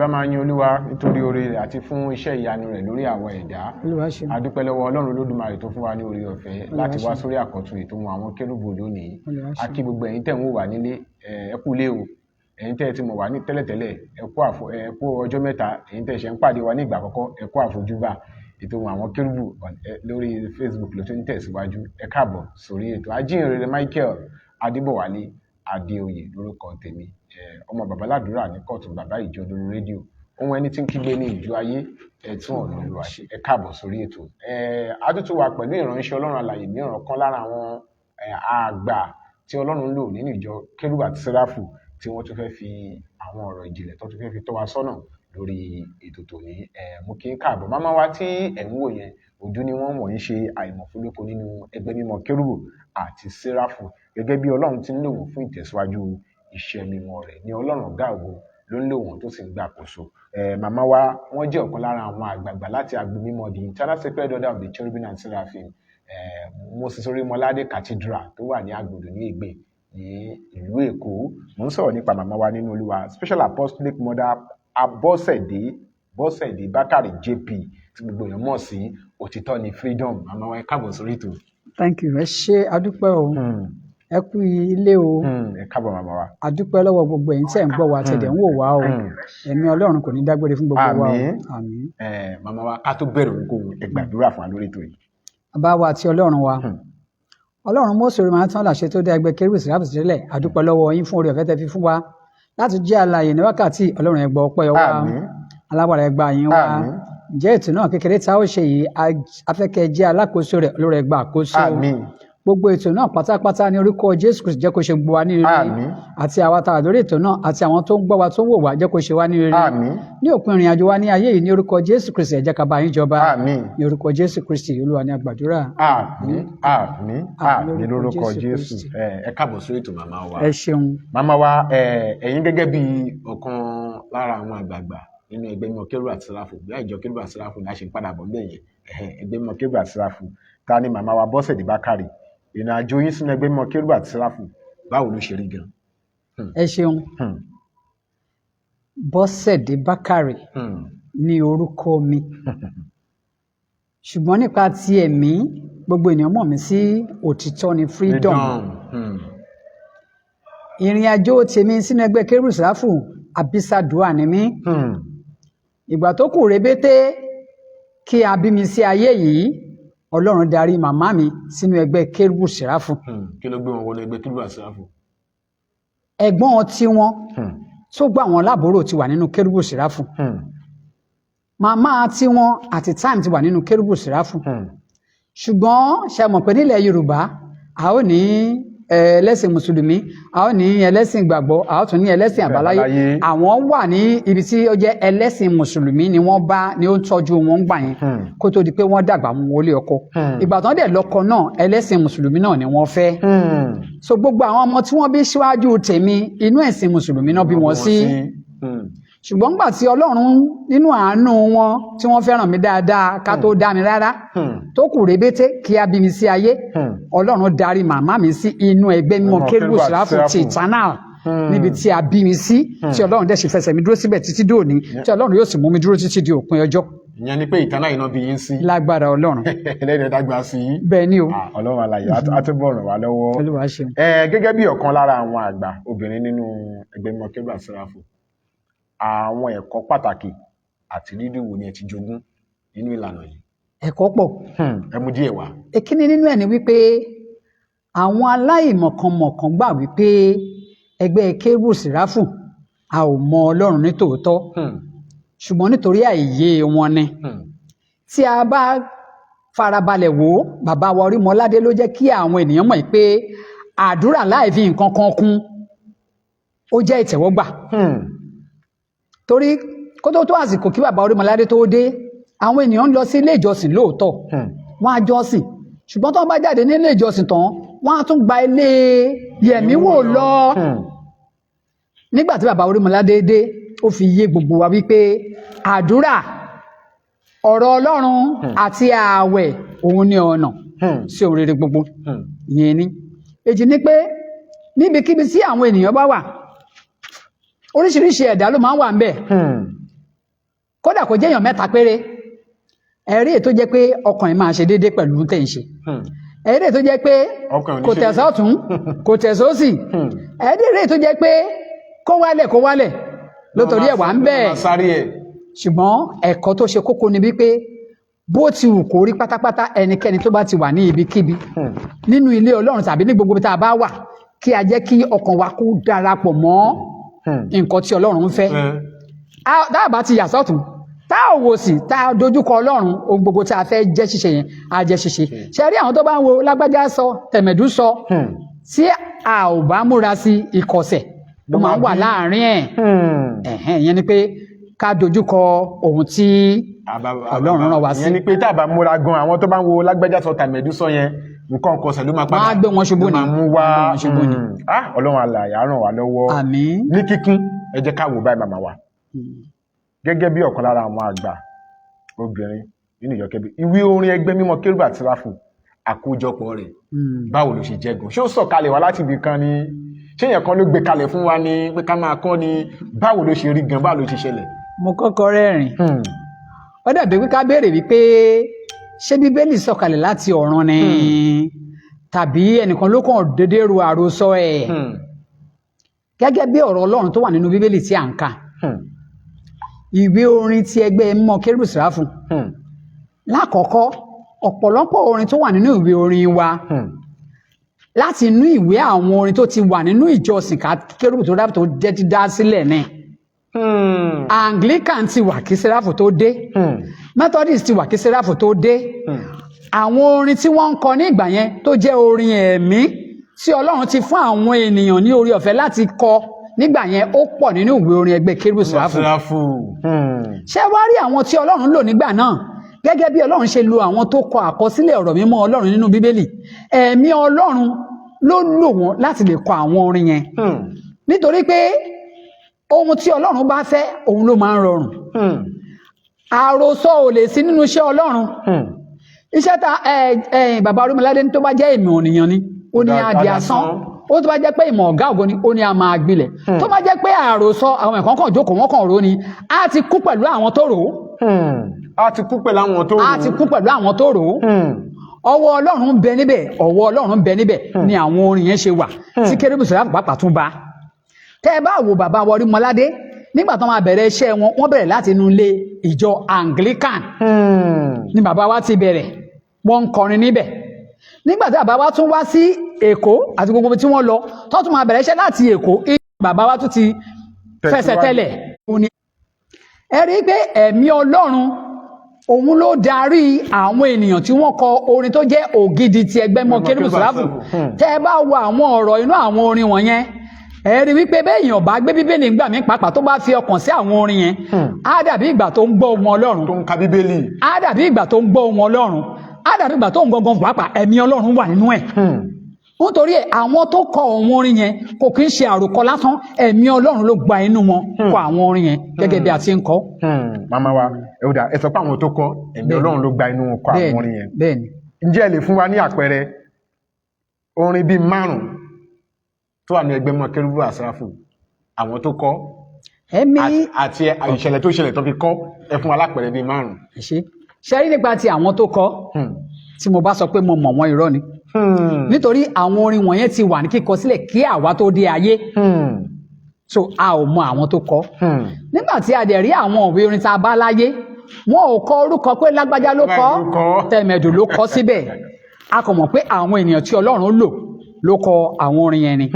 Bá máa yin Olúwa nítorí oore rẹ̀ àti fún iṣẹ́ ìyanu rẹ̀ lórí àwọn ẹ̀dá. Olúwa ṣeun. A dúpẹ́ lọ́wọ́ Ọlọ́run Olódùmarè tó fún wa ní oore ọ̀fẹ́ Olúwa láti wá ṣeun. sórí àkọ́tún ètò ohun àwọn kérúbù lónìí. Olúwa A ṣeun. kí gbogbo ẹ̀yin tẹ̀ ń wò wá nílé, ẹ kú ilé o. Ẹ̀yin tẹ́ ẹ ti mọ̀ wá ní tẹ́lẹ̀tẹ́lẹ̀, ẹ kú ọjọ́ mẹ́ta. Ẹ̀yin tẹ́ ẹ ṣe ń pàdé wa ní ìgbà àkọ́kọ́, ẹ kú àfojúbà. Ètò ohun àwọn kérúbù lórí Facebook ló tún ń tẹ̀síwájú. Ẹ káàbọ̀ sórí ètò. Ajíhìnrere Michael Adébọ̀wálé Adéoyè lórúkọ tèmi, ọmọ babaládùúrà ní kóòtù bàbá ìjọ lórí rédíò, ohun ẹni tí ń kígbe ní ìjọ ayé, ẹtún ọ̀nà Olúwa ṣe. Ẹ káàbọ̀ sórí ètò. Adútú wa pẹ̀lú ìránṣẹ́ Ọlọ́run alààyè mìíràn kan lára àwọn àgbà tí Ọlọ́run ń lò nínú ìjọ kérúbù àti sẹ́ráfù, tí wọ́n tún fẹ́ fi àwọn ọ̀rọ̀ ìjìnlẹ̀ tó tún fẹ́ fi tọ́ wa sọ́nà lórí ètò tòní. Mo kí ń káàbọ̀ mámá wa tí ẹ̀ ń wò yẹn. Ojú ni wọ́n wọ̀nyí ṣe àìmọ̀fólókò nínú ẹgbẹ́ mímọ́ kérúbù àti sẹ́ráfù, gẹ́gẹ́ bí Ọlọ́run ti ń lò wọ́n fún ìtẹ̀síwájú iṣẹ́ mímọ́ rẹ̀ ní Ọlọ́run ọ̀gá ògo ló ń lò wọ́n tó sì ń gbàkóso. Màmá wa, wọ́n jẹ́ ọ̀kan lára àwọn àgbààgbà láti agbo mímọ́ the Internal Sacred Order of the Cherubim and Seraphim, Moses Orímọládé Cathedral tó wà ní Àgbòdo ní Ègbè ní ìlú Èkó. Mò ń sọ̀rọ̀ nípa màmá wa nínú Olúwa, Special Apostolic Mother Abọ́sẹ̀dé Bọ́sẹ̀dé Bákàrè JP, tí gbogbo èèyàn mọ̀ sí Òtítọ́ ni Freedom. Màmá wa, ẹ káàbọ̀ sórí ètò. Thank you. Ẹ ṣé, adúpẹ́ o. Ẹ kú ilé o. Ẹ káàbọ̀, màmá wa. Adúpẹ́ lọ́wọ́ gbogbo ẹ̀yin tẹ́ ń gbọ́ wa, tẹ̀dẹ̀ ń wò wá o. Ẹ̀mí Ọlọ́run kò ní dágbére fún gbogbo wa o. Àmín. Àmín. Màmá wa, ká tó bẹ̀rẹ̀ ohunkóhun, ẹ gbàdúrà fún wa lórí ètò yìí. Bàbá wa àti Ọlọ́run wa, Ọlọ́run Mósè Orímọládé tán làṣẹ tó dá ẹgbẹ́ kérúbù sẹ́ráfù sílẹ̀, adúpẹ́ lọ́wọ́ yín fún oore ọ̀fẹ́ tẹ́ fi fún wa láti jẹ́ alààyè ní wákàtí. Ọlọ́run, ẹ gbọ́ ọpẹ́ wa. Àmín. Alágbára, ẹ gbà yín wa. Àmín. Ǹjẹ́ ètò náà kékeré tá ó ṣe yìí, afẹ́kẹ́ jẹ́ alákòóso rẹ̀. Ọlọ́run, ẹ gbà àkóso. Àmín. Gbogbo ètò náà pátápátá ní orúkọ Jésù Kristi, jẹ́ kó ṣe gbogbo wa ní rere. Àmín. Àti àwa tá a lórí ètò náà àti àwọn tó ń gbọ́ wa, tó ń wò wá, jẹ́ kó ṣe wá ní rere. Àmín. Ní òpin ìrìn àjò wa ní ayé yìí, ní orúkọ Jésù Kristi, ẹ jẹ́ ká bá yín jọba. Àmín. Ní orúkọ Jésù Kristi Olúwa ní àgbàdúrà. Àmín, àmín, àmín lórúkọ Jésù. Kristi. Ẹ káàbọ̀ sórí ètò, màmá wa. Ẹ ṣeun. Màmá wa, ẹ̀yin gẹ́gẹ́ bí ọ̀kan lára àwọn àgbààgbà nínú ẹgbẹ́ mímọ́ kérúbù àti sẹ́ráfù, bí àìjọ kérúbù àti sẹ́ráfù ní a ṣe ń padà bọ̀ níbẹ̀ yẹn. Ẹ̀hẹ́n, ẹgbẹ́ mímọ́ kérúbù àti sẹ́ráfù, ta ni màmá wa Bọ́sẹ̀dé Bákàrè? Ìrìn àjò yín sínú ẹgbẹ́ mímọ́ kérúbù àti sẹ́ráfù, báwo ló ṣe rí gan? Ẹ ṣeun. Bọ́sẹ̀dé Bákàrè ní orúkọ mi, ṣùgbọ́n nípa ti ẹ̀mí, gbogbo ènìyàn mọ̀ mí sí Òtítọ́ ni Freedom. Ìrìn àjò tèmi sínú ẹgbẹ́ kérúbù sẹ́ráfù, abisadua ni mí. Ìgbà tó kù rébété kí a bí mi sí ayé yìí, Ọlọ́run darí màmá mi sínú ẹgbẹ́ kérúbù sẹ́ráfù. Kí ló gbé wọn wọnú ẹgbẹ́ kérúbù àti sẹ́ráfù? Ẹ̀gbọ́n tiwọn tó gbà wọn lábúrò ti wà nínú kérúbù sẹ́ráfù. Màmá tiwọn àti time ti wà nínú kérúbù sẹ́ráfù. Ṣùgbọ́n ṣe mọ̀ pé nílẹ̀ Yorùbá, a ó ní ẹlẹ́sìn mùsùlùmí, a ó ní ẹlẹ́sìn ìgbàgbọ́, a ó tún ní ẹlẹ́sìn àbáláyé. Àbáláyé. Àwọn wà ní ibi tí ó jẹ́ ẹlẹ́sìn mùsùlùmí ni wọ́n bá ní ó ń tọ́jú wọn gbà yẹn kó tó di pé wọ́n dàgbà mú wọlé ọkọ. Ìgbà tán dẹ̀ lọ́kọ náà, ẹlẹ́sìn mùsùlùmí náà ni wọ́n fẹ́. So gbogbo àwọn ọmọ tí wọ́n bí síwájú tèmi, inú ẹ̀sìn mùsùlùmí náà bí wọ́n sí. Ṣùgbọ́n nígbà tí Ọlọ́run nínú àánú wọn tí wọ́n fẹ́ràn mi dáadáa, ká tó dá mi rárá, tó kù rébété kí á bí mi sí ayé, Ọlọ́run darí màmá mi sí inú ẹgbẹ́ mímọ́ Mímọ́ kérúbù Kérúbù àti sẹ́ráfù ti Sẹ́ráfù. Eternal, níbi tí a bí mi sí, tí Ọlọ́run dẹ̀ sì fẹsẹ̀ mi dúró síbẹ̀ títí dòní, tí Ọlọ́run yóò sì mú mi dúró títí di òpin ọjọ́. Ìyẹn ni pé ìtàn náà iná bí yín sí. Lágbára Ọlọ́run. Ẹlẹ́dẹ̀ẹ́ dàgbà sí i. Bẹ́ẹ̀ ni o. Ah, Ọlọ́run alààyè á túbọ̀ ràn wá lọ́wọ́. Olúwa ṣeun. Gẹ́gẹ́ bí ọ̀kan lára àwọn àgbà obìnrin nínú ẹgbẹ́ mímọ́ kérúbù àti sẹ́ráfù, àwọn ẹ̀kọ́ pàtàkì àti rírí wo ni ẹ ti jogún nínú ìlànà yìí? Ẹ̀kọ́ pọ̀. Ẹ mú díẹ̀ wá. Èkíní nínú ẹ̀ ni wípé àwọn aláìmọ̀kànmọ̀kàn gbà wípé ẹgbẹ́ kérúbù sẹ́ráfù, a ò mọ Ọlọ́run ní tòótọ́, ṣùgbọ́n nítorí àìyé wọn ni. Tí a bá farabalẹ̀ wò ó, bàbá wa Orímọládé ló jẹ́ kí àwọn ènìyàn mọ̀ pé àdúrà láì fi nǹkan kan kún, ó jẹ́ ìtẹ̀wọ́gbà. Torí kó tó tó àsìkò kí bàbá Orímọládé tó dé, àwọn ènìyàn ń lọ sí ilé ìjọsìn lóòótọ́, wọ́n á jọ́sìn, ṣùgbọ́n tó bá jáde ní ilé ìjọsìn tán, wọ́n á tún gba ilé yẹ̀mí wò lọ. Nígbà tí bàbá Orímọládé dé, ó fi yé gbogbo wa wípé àdúrà, ọ̀rọ̀ Ọlọ́run àti ààwẹ̀, òun ní ọ̀nà sí ohun rere gbogbo. Ìyẹn ni. Èjì ni pé níbikíbi tí àwọn ènìyàn bá wà, oríṣiríṣi ẹ̀dá ló máa ń wà ń bẹ̀. Kódà kó jẹ́yàn mẹ́ta péré, ẹ̀rí èyí tó jẹ́ pé ọkàn ẹ̀ máa ṣe déédéé pẹ̀lú tẹ̀ ń ṣe, ẹ̀rí èyí tó jẹ́ pé Ọkàn ò ní kò ṣe tẹ̀sán ọ̀tún, kò tẹ̀sán òsì, ẹ̀rí èyí tó jẹ́ pé kó wálẹ̀, kó wálẹ̀ lótorí ẹ̀ wà ń bẹ́ẹ̀. Máa sáré ẹ̀. Ṣùgbọ́n ẹ̀kọ́ tó ṣe kókó ni wípé bó ti wù kó rí pátápátá, ẹnikẹ́ni tó bá ti wà ní ibikíbi nínú ilé Ọlọ́run tàbí ní gbogbo ibi tá a bá wà, kí a jẹ́ kí ọkàn wa kó darapọ̀ mọ́ nǹkan tí Ọlọ́run ń fẹ́. Tá a bá ti yà sọ́tún, tá a wò sí, tá a dojúkọ Ọlọ́run, ohun gbogbo tí a fẹ́ jẹ́ ṣíṣe yẹn á jẹ́ ṣíṣe. Ṣe rí àwọn tó bá ń wo lágbájá sọ, tẹ̀mẹ̀dú sọ, tí a ò bá múra sí, ìkọ̀sẹ̀ ó máa ń wà láàárín ẹ̀. Ẹ̀hẹ́n, ìyẹn ni pé ká dojúkọ ohun tí Ọlọ́run rán wa sí. Ìyẹn ni pé tá a bá múra gan, àwọn tó bá ń wo lágbájá sọ, tàmẹ̀dú sọ yẹn, nǹkan kọsẹ̀ ló máa padà Wọ́n á gbé wọn ṣubú ló ni. máa mú wá. Wọ́n á gbé wọn ṣubú ni. Ah, Ọlọ́run alààyè á ràn wá lọ́wọ́. Àmín. Ní kíkún, ẹ jẹ́ ká wò báyìí, màmá wa, gẹ́gẹ́ bí ọ̀kan lára àwọn àgbà obìnrin nínú ìjọ Kérúbù, ìwé orin ẹgbẹ́ mímọ́ Kérúbù àti Séráfù, àkójọpọ̀ rẹ̀, báwo ló ṣe jẹ́ gan? Ṣé ó sọ̀kalẹ̀ wá láti ibì kan ni? Ṣé èèyàn kan ló gbé kalẹ̀ fún wa ni pé ká máa kọ́ ni? Báwo ló ṣe rí gan? Báwo ló ṣe ṣẹlẹ̀? Mo kọ́kọ́ rẹ́rìn. Ó dàbí pé ká béèrè wípé ṣé Bíbélì sọ̀kalẹ̀ láti ọ̀run ni, tàbí ẹnìkan ló kàn déédéé ru àròsọ ẹ̀. Gẹ́gẹ́ bí ọ̀rọ̀ Ọlọ́run tó wà nínú Bíbélì tí à ń kà, ìwé orin ti ẹgbẹ́ mímọ́ Kérúbù Séráfù, lákọ̀ọ́kọ́, ọ̀pọ̀lọpọ̀ orin tó wà nínú ìwé orin wa, láti inú ìwé àwọn orin tó ti wà nínú ìjọsìn ká Kérúbù tó dábò tó jẹ́ dídá sílẹ̀ ni. Anglican ti wà kí Séráfù tó dé, Methodist ti wà kí Séráfù tó dé. Àwọn orin tí wọ́n ń kọ ní ìgbà yẹn tó jẹ́ orin ẹ̀mí tí Ọlọ́run ti fún àwọn ènìyàn ní orí ọ̀fẹ́ láti kọ nígbà yẹn, ó pọ̀ nínú ìwé orin ẹgbẹ́ Kérúbù Séráfù. Séráfù. Ṣé wá rí àwọn tí Ọlọ́run lò nígbà náà, gẹ́gẹ́ bí Ọlọ́run ṣe lo àwọn tó kọ àkọsílẹ̀ ọ̀rọ̀ mímọ́ Ọlọ́run nínú Bíbélì, ẹ̀mí Ọlọ́run ló lò wọ́n láti lè kọ àwọn orin yẹn, nítorí pé ohun tí Ọlọ́run bá fẹ́, òun ló máa ń rọrùn. Àròsọ ò lè sí nínú iṣẹ́ Ọlọ́run. Iṣẹ́ ta ẹ ẹ bàbá Orímọládé ní, tó bá jẹ́ ìmọ̀ ènìyàn ni, ó ní á di asán. Ó tó bá jẹ́ pé ìmọ̀ ọ̀gá ògo ni, ó ní a máa gbilẹ̀. Tó bá jẹ́ pé àròsọ àwọn ẹ̀kọ́ kan jókòó, wọ́n kàn rò ni, á ti kú pẹ̀lú àwọn tó rò ó. A ti kú pẹ̀lú àwọn tó rò. Á ti kú pẹ̀lú àwọn tó rò ó. Ọwọ́ Ọlọ́run ń bẹ níbẹ̀, ọwọ́ Ọlọ́run ń bẹ níbẹ̀ ni àwọn orin yẹn ṣe wà tí Kérúbù Séráfù pàápàá tún bá. Tẹ́ ẹ bá wo bàbá wa Orímọládé, nígbà tó máa bẹ̀rẹ̀ iṣẹ́ wọn, wọ́n bẹ̀rẹ̀ láti inú ilé ìjọ Anglican ni bàbá wa ti bẹ̀rẹ̀. Wọ́n ń kọrin níbẹ̀. Nígbà tí bàbá wa tún wá sí Èkó àti gbogbo ibi tí wọ́n lọ, tó tún máa bẹ̀rẹ̀ iṣẹ́ láti Èkó, bàbá wa tún ti fẹsẹ̀ tẹ́lẹ̀. Ẹ rí i pé ẹ̀mí Ọlọ́run òun ló darí àwọn ènìyàn tí wọ́n kọ orin tó jẹ́ ògidì ti ẹgbẹ́ mọ́ Kérúbù Séráfù. Tẹ́ ẹ bá wo àwọn ọ̀rọ̀ inú àwọn orin wọ̀nyẹn, ẹ rí wípé béèyàn bá gbé Bíbélì ńgbà mí pàápàá, tó bá fi ọkàn sí àwọn orin yẹn, á dàbí ìgbà tó ń gbọ́ ohùn Ọlọ́run. Tó ń ka Bíbélì. Á dàbí ìgbà tó ń gbọ́ ohùn Ọlọ́run, á dàbí ìgbà tó ń gangan pàápàá ẹ̀mí Ọlọ́run wà nínú ẹ̀. Nítorí ẹ̀, àwọn tó kọ àwọn orin yẹn kò kí ń ṣe àròkọ lásán, ẹ̀mí Ọlọ́run ló gba inú wọn kọ àwọn orin yẹn gẹ́gẹ́ bí a ti ń kọ. Màmá wa, ẹ ó dà, ẹ sọ pé àwọn tó kọ, ẹ̀mí Ọlọ́run ló gba inú wọn kọ àwọn orin yẹn. Bẹ́ẹ̀ni. Ǹjẹ́ ẹ lè fún wa ní àpẹẹrẹ orin bíi márùn tó wà ní ẹgbẹ́ mọ́ Kérúbù Séráfù, àwọn tó kọ Ẹ̀mí àti ìṣẹ̀lẹ̀ tó ṣẹlẹ̀ tó fi kọ? Ẹ fún wa lápẹẹrẹ bíi márùn. Ṣe ṣe rí nípa ti àwọn tó kọ, tí mo bá sọ pé mo mọ̀ wọ́n, irọ́ ni, nítorí àwọn orin wọ̀nyẹn ti wà ní kíkọ sílẹ̀ kí àwa tó dé ayé, so a ò mọ àwọn tó kọ. Nígbà tí a dẹ̀ rí àwọn òwe orin tá a bá láyé, wọn ò kọ orúkọ pé lágbájá ló kọ, tẹ̀mẹ̀dù ló kọ síbẹ̀. A kò mọ̀ pé àwọn ènìyàn tí Ọlọ́run lò ló kọ àwọn orin yẹn ni.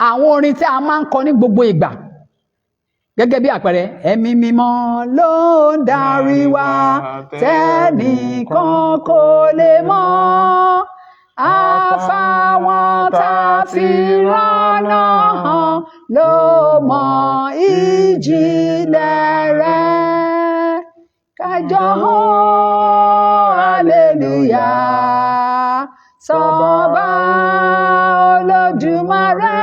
Àwọn orin tí a máa ń kọ ní gbogbo ìgbà, gẹ́gẹ́ bí àpẹẹrẹ, ẹ̀mí mímọ́ ló ń darí wa, tẹ́nìkan kò lè mọ̀, àfàwọn tá a fi rọ́nà hàn ló mọ ìjìnlẹ̀ rẹ̀, kájọ hàn hallelujah sọ́ba Olódùmarè,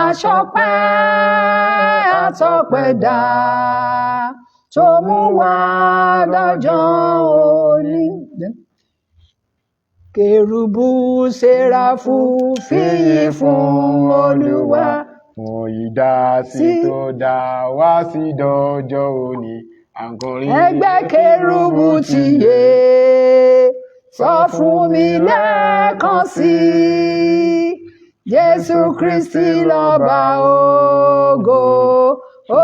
aṣọpẹ́ àtọpẹ́dá tó mú wá lọ́jọ́ òní. Kérúbù Séráfù fìyìn fún Olúwa. Fún ìdásí tó dá wá sí dọjọ́ òní, à ń kọrin. Ẹgbẹ́ kérúbù ti yè, sọ fún mi lẹ́ẹ̀kan sí i. Jésù Kristi lọ́ba ògo,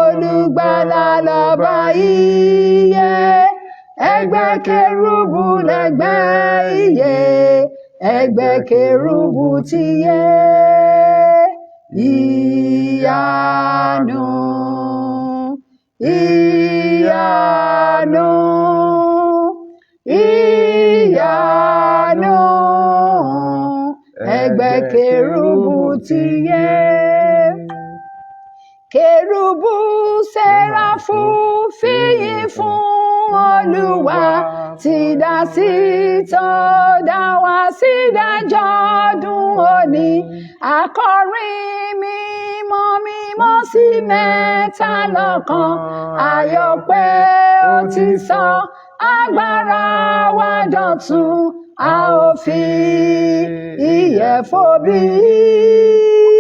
olùgbàlà lọ́ba ìyè. Ẹgbẹ́ kérúbù lẹ́gbẹ́ ìyè, ẹgbẹ́ kérúbù ti yè. Ìyanu, ìyanu, ìyanu, ẹgbẹ́ kérúbù ti yè. Kérúbù séráfù fìyìn fún Olúwa tí dá sí tó dá wá sí dájọ́dún òní. Akọrin mímọ́ mímọ́ sí mẹ́ta lọ́kan. Ayọ̀ pé ó ti sọ agbára wa dọ̀tun. A ó fi ìyẹ̀fọ́ bí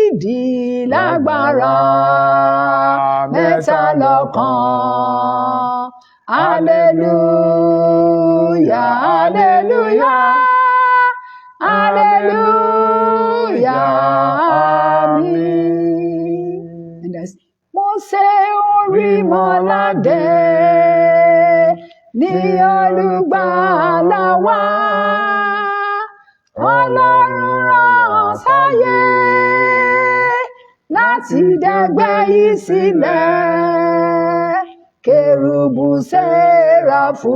ìdí lágbára mẹ́ta lọ́kan. Hallelujah, hallelujah, hallelujah, amen. Mósè Orímọládé ní olùgbàlà wa. Ọlọ́run rán sáyé láti dẹ́gbẹ́ yìí sílẹ̀. Kérúbù Séráfù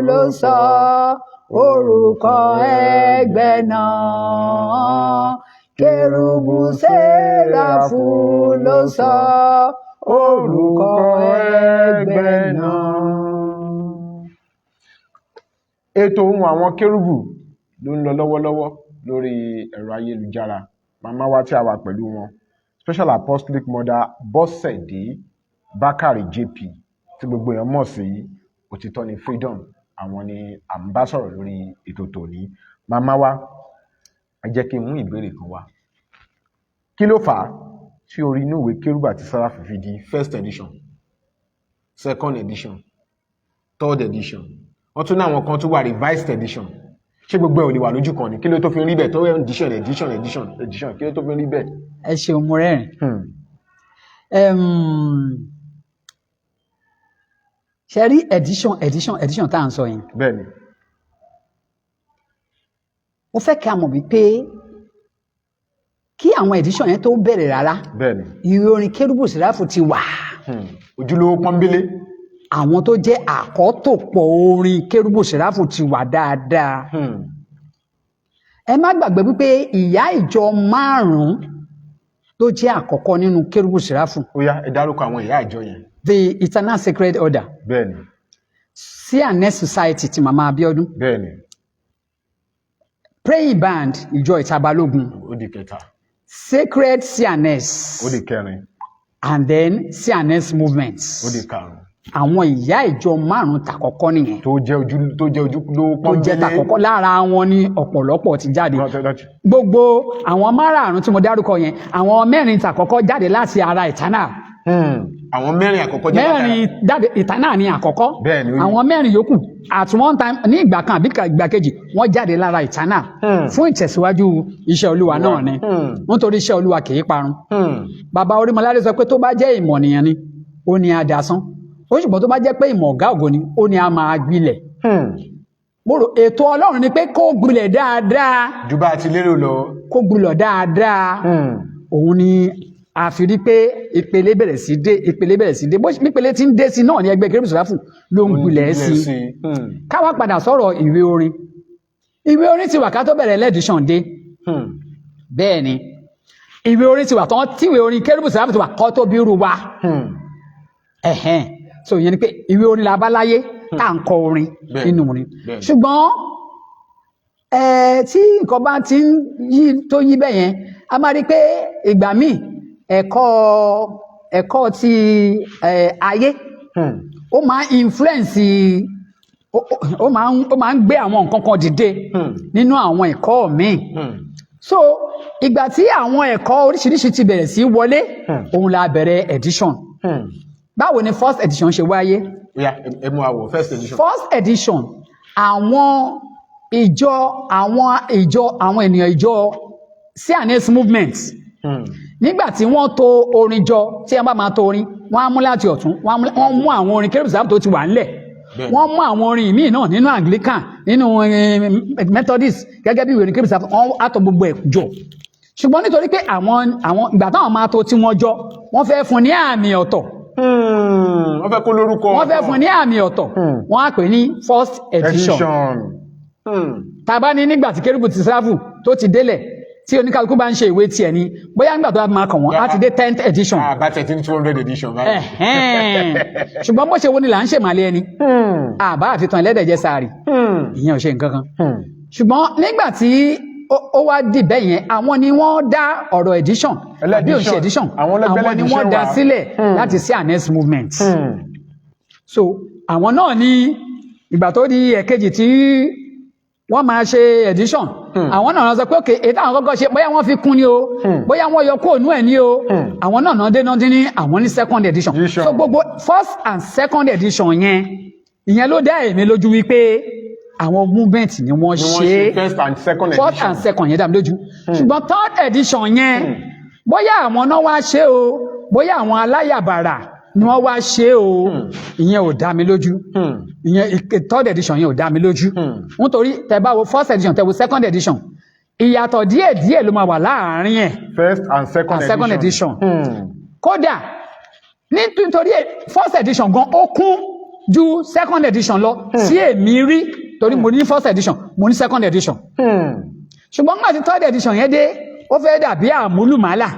ló sọ orúkọ ẹgbẹ́ náà. Kérúbù Séráfù ló sọ orúkọ ẹgbẹ́ náà. Ètò ohun àwọn kérúbù ló ń lọ lọ́wọ́lọ́wọ́ lórí ẹ̀rọ ayélujára. Màmá wa tí a wà pẹ̀lú wọn, Special Apostolic Mother Bọ́sẹ̀dé Bákàrè JP, tí gbogbo èèyàn mọ̀ sí Òtítọ́ ni Freedom, àwọn ni à ń bá sọ̀rọ̀ lórí ètò tòní. Màmá wa, ẹ jẹ́ kí n mú ìbéèrè kan wá. Kí ló fà á tí orí inú ìwé Kérúbù àti Séráfù fi di first edition, second edition, third edition? Wọ́n tún ní àwọn kan tó wà revised edition. Ṣé gbogbo ẹ̀ ò lè wà lójú kan ni? Kí ló tó fi rí bẹ́ẹ̀ tó edition, edition, edition, edition? Kí ló tó fi rí bẹ́ẹ̀? Ẹ ṣeun, mo rẹ́rìn. Ṣe rí edition, edition, edition tá à ń sọ yẹn, mo fẹ́ kí a mọ̀ wípé kí àwọn edition yẹn tó bẹ̀rẹ̀ rárá, ìwé orin Kérúbù Séráfù ti wà. Ojúlówó pọ́nbélé. Àwọn tó jẹ́ àkọ́tòpọ̀ orin Kérúbù Séráfù ti wà dáadáa. Ẹ má gbàgbé wípé ìyá ìjọ márùn-ún ló jẹ́ àkọ́kọ́ nínú Kérúbù Séráfù. Ó yá, ẹ dárúkọ àwọn ìyá ìjọ yẹn. The Eternal Sacred Order, C&S Society ti Màmá Abíọ́dún, Praying Band ìjọ Ìtabalógun, Ó di kẹta. Sacred C&S, Ó di kẹrin. and then C&S Movement. Ó di karùn-ún. Àwọn ìyá ìjọ márùn-ún tàkọ́kọ́ nìyẹn. Tó jẹ́ ojúlówó Tó jẹ́ pọ́nbélé. tàkọ́kọ́. Lára wọn ní ọ̀pọ̀lọpọ̀ ti jáde. Gbogbo àwọn márààrún tí mo dárúkọ yẹn, àwọn mẹ́rin tàkọ́kọ́ jáde láti ara Eternal. Àwọn mẹ́rin àkọ́kọ́ jẹ́ Mẹ́rin jáde, Eternal ní àkọ́kọ́. Bẹ́ẹ̀ni, ó yé. Àwọn mẹ́rin yòókù, at one time, ní ìgbà kan àbí ìgbà kejì, wọ́n jáde lára Eternal fún ìtẹ̀síwájú iṣẹ́ Olúwa náà ni, nítorí iṣẹ́ Olúwa kì í parun. Bàbá Orímọládé sọ pé tó bá jẹ́ ìmọ̀ nìyẹn ni ó ní adasán ó, ṣùgbọ́n tó bá jẹ́ pé ìmọ̀ ọ̀gá ògo ni, ó ní a máa gbilẹ̀. Mo rò ètò Ọlọ́run ni pé kó gbilẹ̀ dáadáa ju bá a ti lérò lọ. Kó gbilẹ̀ dáadáa. Òun ni a fi rí pé ìpele bẹ̀rẹ̀ sí dé, ìpele bẹ̀rẹ̀ sí dé. Bó ìpele tí ń dé sí náà ní ẹgbẹ́ Kérúbù Séráfù ló ń gbilẹ̀ sí. Káwá padà sọ̀rọ̀ ìwé orin. Ìwé orin ti wà ká tó bẹ̀rẹ̀ l'edition dé. Bẹ́ẹ̀ ni, ìwé orin ti wà tán, tíwé orin Kérúbù Séráfù ti wà kọ́ tó bí irú wa. Ẹ̀hẹ́n, so ìyẹn ni pé ìwé orin la bá láyé tá à ń kọ orin nínú orin. Ṣùgbọ́n tí nǹkan bá ti ń yí tó yí bẹ́ẹ̀ yẹn, a máa rí i pé ìgbà míì ẹ̀kọ́ ti ayé ó máa ń influence, ó máa ń gbé àwọn nǹkan kan dìde nínú àwọn ẹ̀kọ́ míì. So ìgbà tí àwọn ẹ̀kọ́ oríṣiríṣi ti bẹ̀rẹ̀ sí wọlé, òun la bẹ̀rẹ̀ edition. Báwo ni first edition ṣe wáyé? Oya, ẹ mú àwọ̀ first edition. First edition, àwọn ìjọ àwọn ènìyàn, ìjọ C&S movement, nígbà tí wọ́n tò orin jọ, tí wọ́n bá máa tò orin, wọ́n á mú láti ọ̀tún, wọ́n mú àwọn orin Kérúbù Séráfù tó ti wà ńlẹ̀, wọ́n mú àwọn orin míì náà nínú Anglican, nínú Methodist, gẹ́gẹ́ bí ìwé orin Kérúbù Séráfù, wọ́n á tò gbogbo ẹ̀ jọ. Ṣùgbọ́n nítorí pé àwọn ìgbà táwọn máa tò tí wọ́n jọ, wọ́n fẹ́ fún ní àmì ọ̀tọ̀. Wọ́n fẹ́ kó lórúkọ. Wọ́n fẹ́ fún ní àmì ọ̀tọ̀, wọ́n á pè ní first edition. Edition. Tàbá ní nígbà tí Kérúbù ti Séráfù tó ti délẹ̀, tí oníkálukú bá ń ṣe ìwé tiẹ̀ ni, bóyá nígbà tó bá máa kàn wọ́n, á ti dé 10th edition. Àbá 1300 edition báyìí. Ẹ̀hẹ́n. Ṣùgbọ́n bó ṣe wo ni là ń ṣèmàlẹ́ ẹni, àbá àfitàn ẹlẹ́dẹ̀ jẹ́ sáàrì, ìyẹn ò ṣe nǹkan kan. Ṣùgbọ́n nígbà tí ó wá dì bẹ́ẹ̀ yẹn, àwọn ni wọ́n dá ọ̀rọ̀ edition tàbí òǹṣe edition, Àwọn ló gbẹ́lẹ̀ àwọn ni wọ́n edition dá wá. sílẹ̀ láti C&S movement. So àwọn náà ní ìgbà tó di ẹ̀kejì tí wọ́n máa ṣe edition, àwọn náà sọ pé okay, èyí táwọn kọ́kọ́ ṣe, bóyá wọ́n fi kún ni o, bóyá wọ́n yọ kúrò nú ẹ̀ ní o, àwọn náà dé náà dín ní àwọn ní second edition. Edition. So gbogbo first and second edition yẹn, ìyẹn ló dá èmi lójú wípé àwọn movement ni wọ́n Ni wọ́n ṣe. ṣe first and second First edition. and second yẹn dá mi lójú, ṣùgbọ́n third edition yẹn, bóyá àwọn náà wá ṣe o, bóyá àwọn aláyàbàrà ni wọ́n wá ṣe o, ìyẹn ò dá mi lójú. Ìyẹn third edition yẹn ò dá mi lójú, nítorí tẹ́ bá wo first edition, tẹ́ wo second edition, ìyàtọ̀ díẹ̀ díẹ̀ ló máa wà láàárín ẹ̀. First and second And second edition. edition. Kódà nítorí first edition gan, ó kún ju second edition lọ tí èmi rí, torí mo ní first edition, mo ní second edition. Ṣùgbọ́n nígbà tí third edition yẹn dé, ó fẹ́ dàbí àmúlùmálà.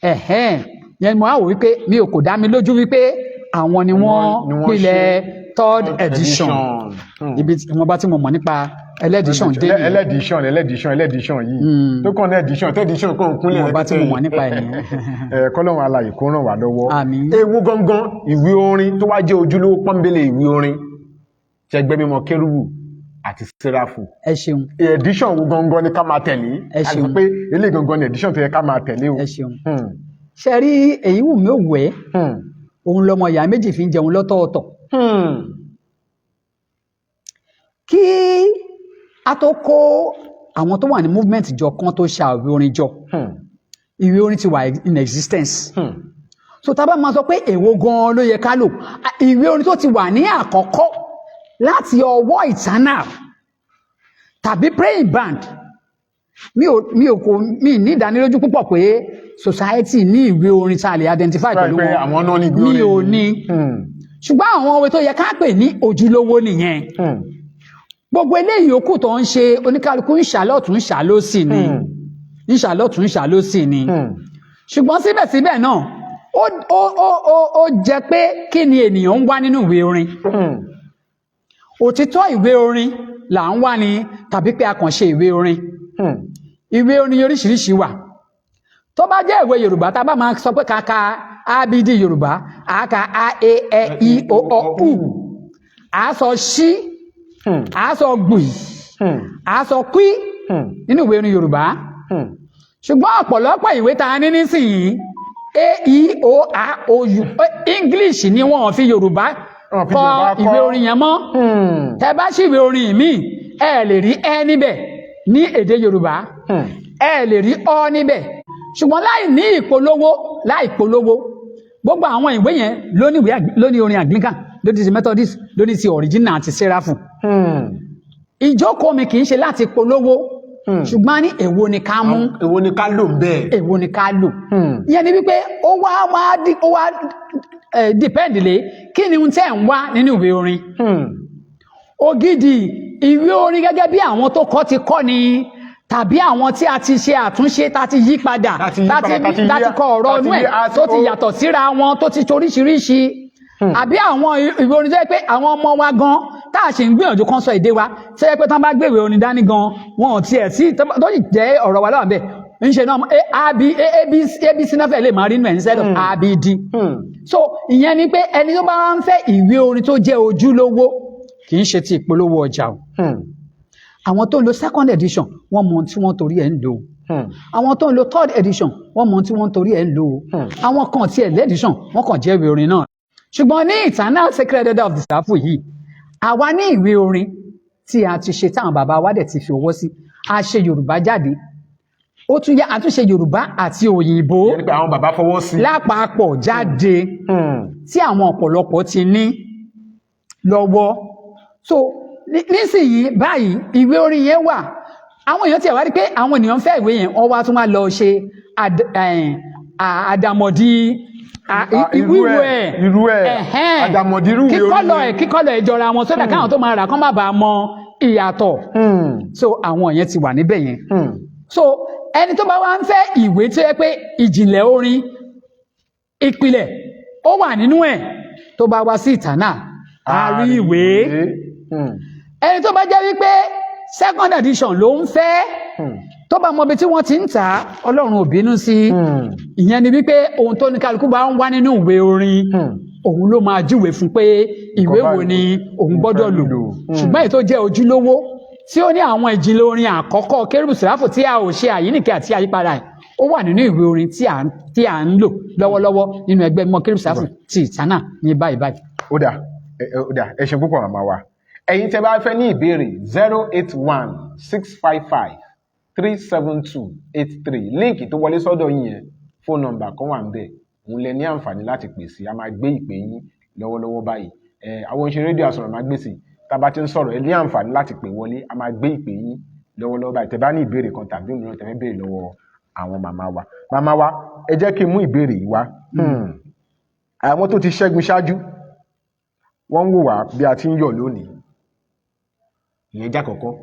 Ẹ̀hẹ́n, yẹn mo á wò wípé mi ò kò dá mi lójú wípé àwọn ni wọ́n Ni wọ́n pilẹ̀ ṣe third edition. Ibi tí wọ́n bá tí mo mọ̀ nípa edition dé nìyẹn. Ẹlẹ́dìṣàn, ẹlẹ́dìṣàn, ẹlẹ́dìṣàn yìí tó kàn ní edition, tẹ́dìṣàn kàn kúnlẹ̀. Ìwọ̀nba tí mo mọ̀ nípa ẹ̀ nìyẹn. Ẹ kọ́lọ́run alààyè kó ràn wá lọ́wọ́. Àmín. Ewu gangan ìwé orin tó wá jẹ́ ojúlówó pọ́nbélé ìwé orin tẹgbẹ́ mímọ́ Kérúbù àti Séráfù, Ẹ ṣeun. edition wo gangan ni ká máa tẹ̀lé? Ẹ A lè sọ ṣeun. pé eléyìí gangan ni edition tó yẹ ká máa tẹ̀lé o. Ẹ ṣeun. Ṣe rí, èyí wù mí ò wẹ́, òun lọmọ ìyá méjì fi ń jẹun lọ́tọ̀ọ̀tọ̀. Kí a tó kó àwọn tó wà ní movement jọ kan tó ṣe ìwé orin jọ, ìwé orin ti wà in existence. So tá a bá máa sọ pé èwo gan-an ló yẹ ká lò, ìwé orin tó ti wà ní àkọ́kọ́ láti ọwọ́ Eternal tàbí praying band, mi ò kò mi ní ìdánilójú púpọ̀ pé society ní ìwé orin tá a lè identify pẹ̀lú pé wọn. Àwọn náà ní ìwé Mi orin ò yìí. ní. Ṣùgbọ́n àwọn òwe tó yẹ ká pè ní ojúlówó nìyẹn. Gbogbo eléyìí yòókù tó ń ṣe, oníkálukú ń ṣàlọ́tún ń ṣàlọ́sì ni, ń ṣàlọ́tún ń ṣàlọ́sì ni. Ṣùgbọ́n síbẹ̀síbẹ̀ náà, ó jẹ́ pé kí ni ènìyàn ń wá nínú ìwé orin? Òtítọ́ ìwé orin là ń wá ni, tàbí pé a kàn ṣe ìwé orin? Ìwé orin oríṣiríṣi wà. Tó bá jẹ́ ìwé Yorùbá, tá a bá máa sọ pé kàkà abd Yorùbá, a kà a, e, ẹ, i, o, ọ, u, a sọ ṣí, a sọ gbùì, a sọ kwí nínú ìwé orin Yorùbá. Ṣùgbọ́n ọ̀pọ̀lọpọ̀ ìwé tá a ní nísìnyí, a, e, o, a, o, u, English ni wọ́n fi Yorùbá Wọ́n fi kọ Yorùbá kọ. ìwé orin yẹn mọ́. Tẹ bá ṣí ìwé orin míì, ẹ lè rí ẹ níbẹ̀ ní èdè Yorùbá, ẹ lè rí ọ níbẹ̀. Ṣùgbọ́n láì ní ìpolówó, láì polówó, gbogbo àwọn ìwé yẹn ló ní ìwé ló ní orin Anglican, ló ní ti Methodist, ló ní ti original àti Seraphim. Ìjókòó mi kì í ṣe láti polówó, ṣùgbọ́n ní èwo ni ká mú? Èwo ni ká lò ń bẹ́ẹ̀? Èwo ni ká lò? Ìyẹn ni wípé ó wá depend lé kí ni ohun tẹ́ ń wá nínú ìwé orin. Ògidì ìwé orin gẹ́gẹ́ bí àwọn tó kọ́ ti kọ́ ni, tàbí àwọn tí a ti ṣe àtúnṣe, tá ti yí padà, Tá ti yí padà, tá ti yí- tá ti kọ ọ̀rọ̀ tá ti inú ẹ̀ yí- a- tó ti yàtọ̀ síra wọn, tó ti toríṣiríṣi, àbí àwọn ìwé orin tó yẹ pé àwọn ọmọ wa gan tá a ṣe ń gbìyànjú kan sọ èdè wa, tó yẹ pé tán bá gbé ìwé orin dání gan, wọn ò tiẹ̀ sí tó sì jẹ́ ọ̀rọ̀ wa lọ́wọ́ bẹ́ẹ̀ ń ṣe náà A, B, A, A, B, A, B, C náà fẹ́ lè máa rí nù ẹ̀ instead of A, B, D. So ìyẹn ni pé ẹni tó bá ń fẹ́ ìwé orin tó jẹ́ ojúlówó, kì í ṣe ti ìpolówó ọjà o, Àwọn tó ń lo second edition, wọ́n mọ ohun tí wọ́n torí ẹ̀ ń lò. Àwọn tó ń lo third edition, wọ́n mọ ohun tí wọ́n torí ẹ̀ ń lò. Àwọn kan tiẹ̀ l' edition, wọ́n kàn jẹ́ ìwé orin náà. Ṣùgbọ́n ní Eternal Sacred Order of the Seraphim yìí, àwa ní ìwé orin tí a ti ṣe, táwọn bàbá wa dẹ̀ ti fi ọwọ́ sí. A ṣe Yorùbá jáde, ó tún yá, a tún ṣe Yorùbá àti òyìnbó Ìyẹn ni pé àwọn bàbá fọwọ́ sí. lápapọ̀ jáde, tí àwọn ọ̀pọ̀lọpọ̀ ti ní lọ́wọ́. So nísìnyí báyìí, ìwé orin yẹn wà. Àwọn èèyàn tiẹ̀ wá rí pé àwọn ènìyàn fẹ́ ìwé yẹn, wọ́n wá tún wá lọ ṣe àdàmọ̀dì Irú ìwé ẹ̀, irú ẹ̀, ẹ̀hẹ́n. Àdàmọ̀dì irú ìwé kíkọ́lọ̀ orin. ẹ̀, kíkọ́lọ̀ ẹ̀ jọra wọn sódà káwọn tó máa rà kán má bàa mọ ìyàtọ̀. So àwọn yẹn ti wà níbẹ̀ yẹn. So ẹni tó bá wá ń fẹ́ ìwé tó yẹ pé ìjìnlẹ̀ orin ìpìlẹ̀ ó wà nínú ẹ̀, tó bá wá sí Eternal, á rí ìwé. Ẹni tó bá jẹ́ wípé second edition ló ń fẹ́, tó bá mọ ibi tí wọ́n ti ń tà á, Ọlọ́run ò bínú sí. Ìyẹn ni wípé ohun tó ní kálukú bá ń wá nínú ìwé orin, òun ló máa júwe fún pé ìwé wo ni òun gbọ́dọ̀ lò. Lò. Ṣùgbọ́n èyí tó jẹ́ ojúlówó, tí ó ní àwọn ìjìnlẹ̀ orin àkọ́kọ́ Kérúbù Sèráfù tí a ò ṣe àyíníkẹ́ àti àyípadà ẹ̀, ó wà nínú ìwé orin tí à ń lò lọ́wọ́lọ́wọ́ nínú ẹgbẹ́ mímọ́ Kérúbù Sèráfù ti Eternal ní báyìí báyìí. Ó dà, ó dà, ẹ ṣe púpọ̀, màmá wa. Ẹ̀yin tẹ́ bá fẹ́ ní ìbéèrè, 08165537283, link tó wọlé sọ́dọ̀ yín yẹn, phone number kan wà níbẹ̀, òun lẹ ní àǹfààní láti pè sí. A máa gbé ìpè yín lọ́wọ́lọ́wọ́ báyìí. Ẹ àwọn oníṣẹ́ rédíò àsọ̀rọ̀ máa gbèsè. Tá a bá ti ń sọ̀rọ̀, ẹ ní àǹfààní láti pè wọlé. A máa gbé ìpè yín lọ́wọ́lọ́wọ́ báyìí tẹ́ bá ní ìbéèrè kan tàbí òmíràn tẹ́ fẹ́ béèrè lọ́wọ́ àwọn màmá wa. Màmá wa, ẹ jẹ́ kí n mú ìbéèrè yìí wá. Àwọn tó ti ṣẹ́gun ṣáájú, wọ́n ń wò wá bí a ti ń yọ̀ lónìí. Ìyẹn jẹ́ àkọ́kọ́.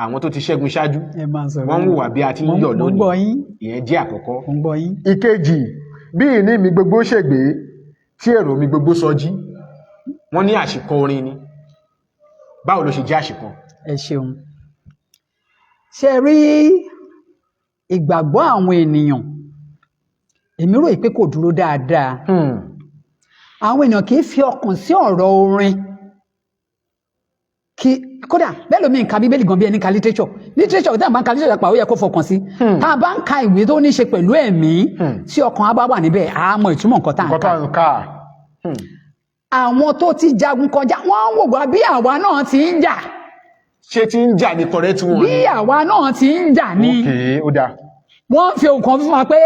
Àwọn tó ti ṣẹ́gun ṣáájú, Ẹ máa sọ̀rọ̀. wọ́n ń wò wá bí a ti ń yọ̀ Mo ń lónìí. gbọ́ yín. Ìyẹn jẹ́ àkọ́kọ́. Mo ń gbọ́ yín. Ìkejì, bí ìní mi gbogbo ṣègbé, tí èrò mi gbogbo sọjí, wọ́n ní àṣìkọ orin ni. Báwo ló ṣe jẹ́ àṣìkọ? Ẹ ṣeun. Ṣe rí ìgbàgbọ́ àwọn ènìyàn, èmi rò pé kò dúró dáadáa. Àwọn èèyàn kì í fi ọkàn sí ọ̀rọ̀ orin kí kódà bẹ́ẹ̀ lómi ń ka Bíbélì gan bí ẹni ka literature. Literature tí a bá ń ka literature pa, ó yẹ kó fọkàn sí. Tá a bá ń ka ìwé tó ní ṣe pẹ̀lú ẹ̀mí, tí ọkàn á bá wà níbẹ̀, á mọ ìtumọ̀ nǹkan tá à ń Nǹkan kà. tá à ń kà. Àwọn tó ti jagun kọjá, wọ́n ń wò wá bí àwa náà ti ń jà. Ṣé tí ń jà ní correct one? Bí àwa náà ti ń jà ní. Ok, ó dáa. Wọ́n ń fi ohun kan fún wa pé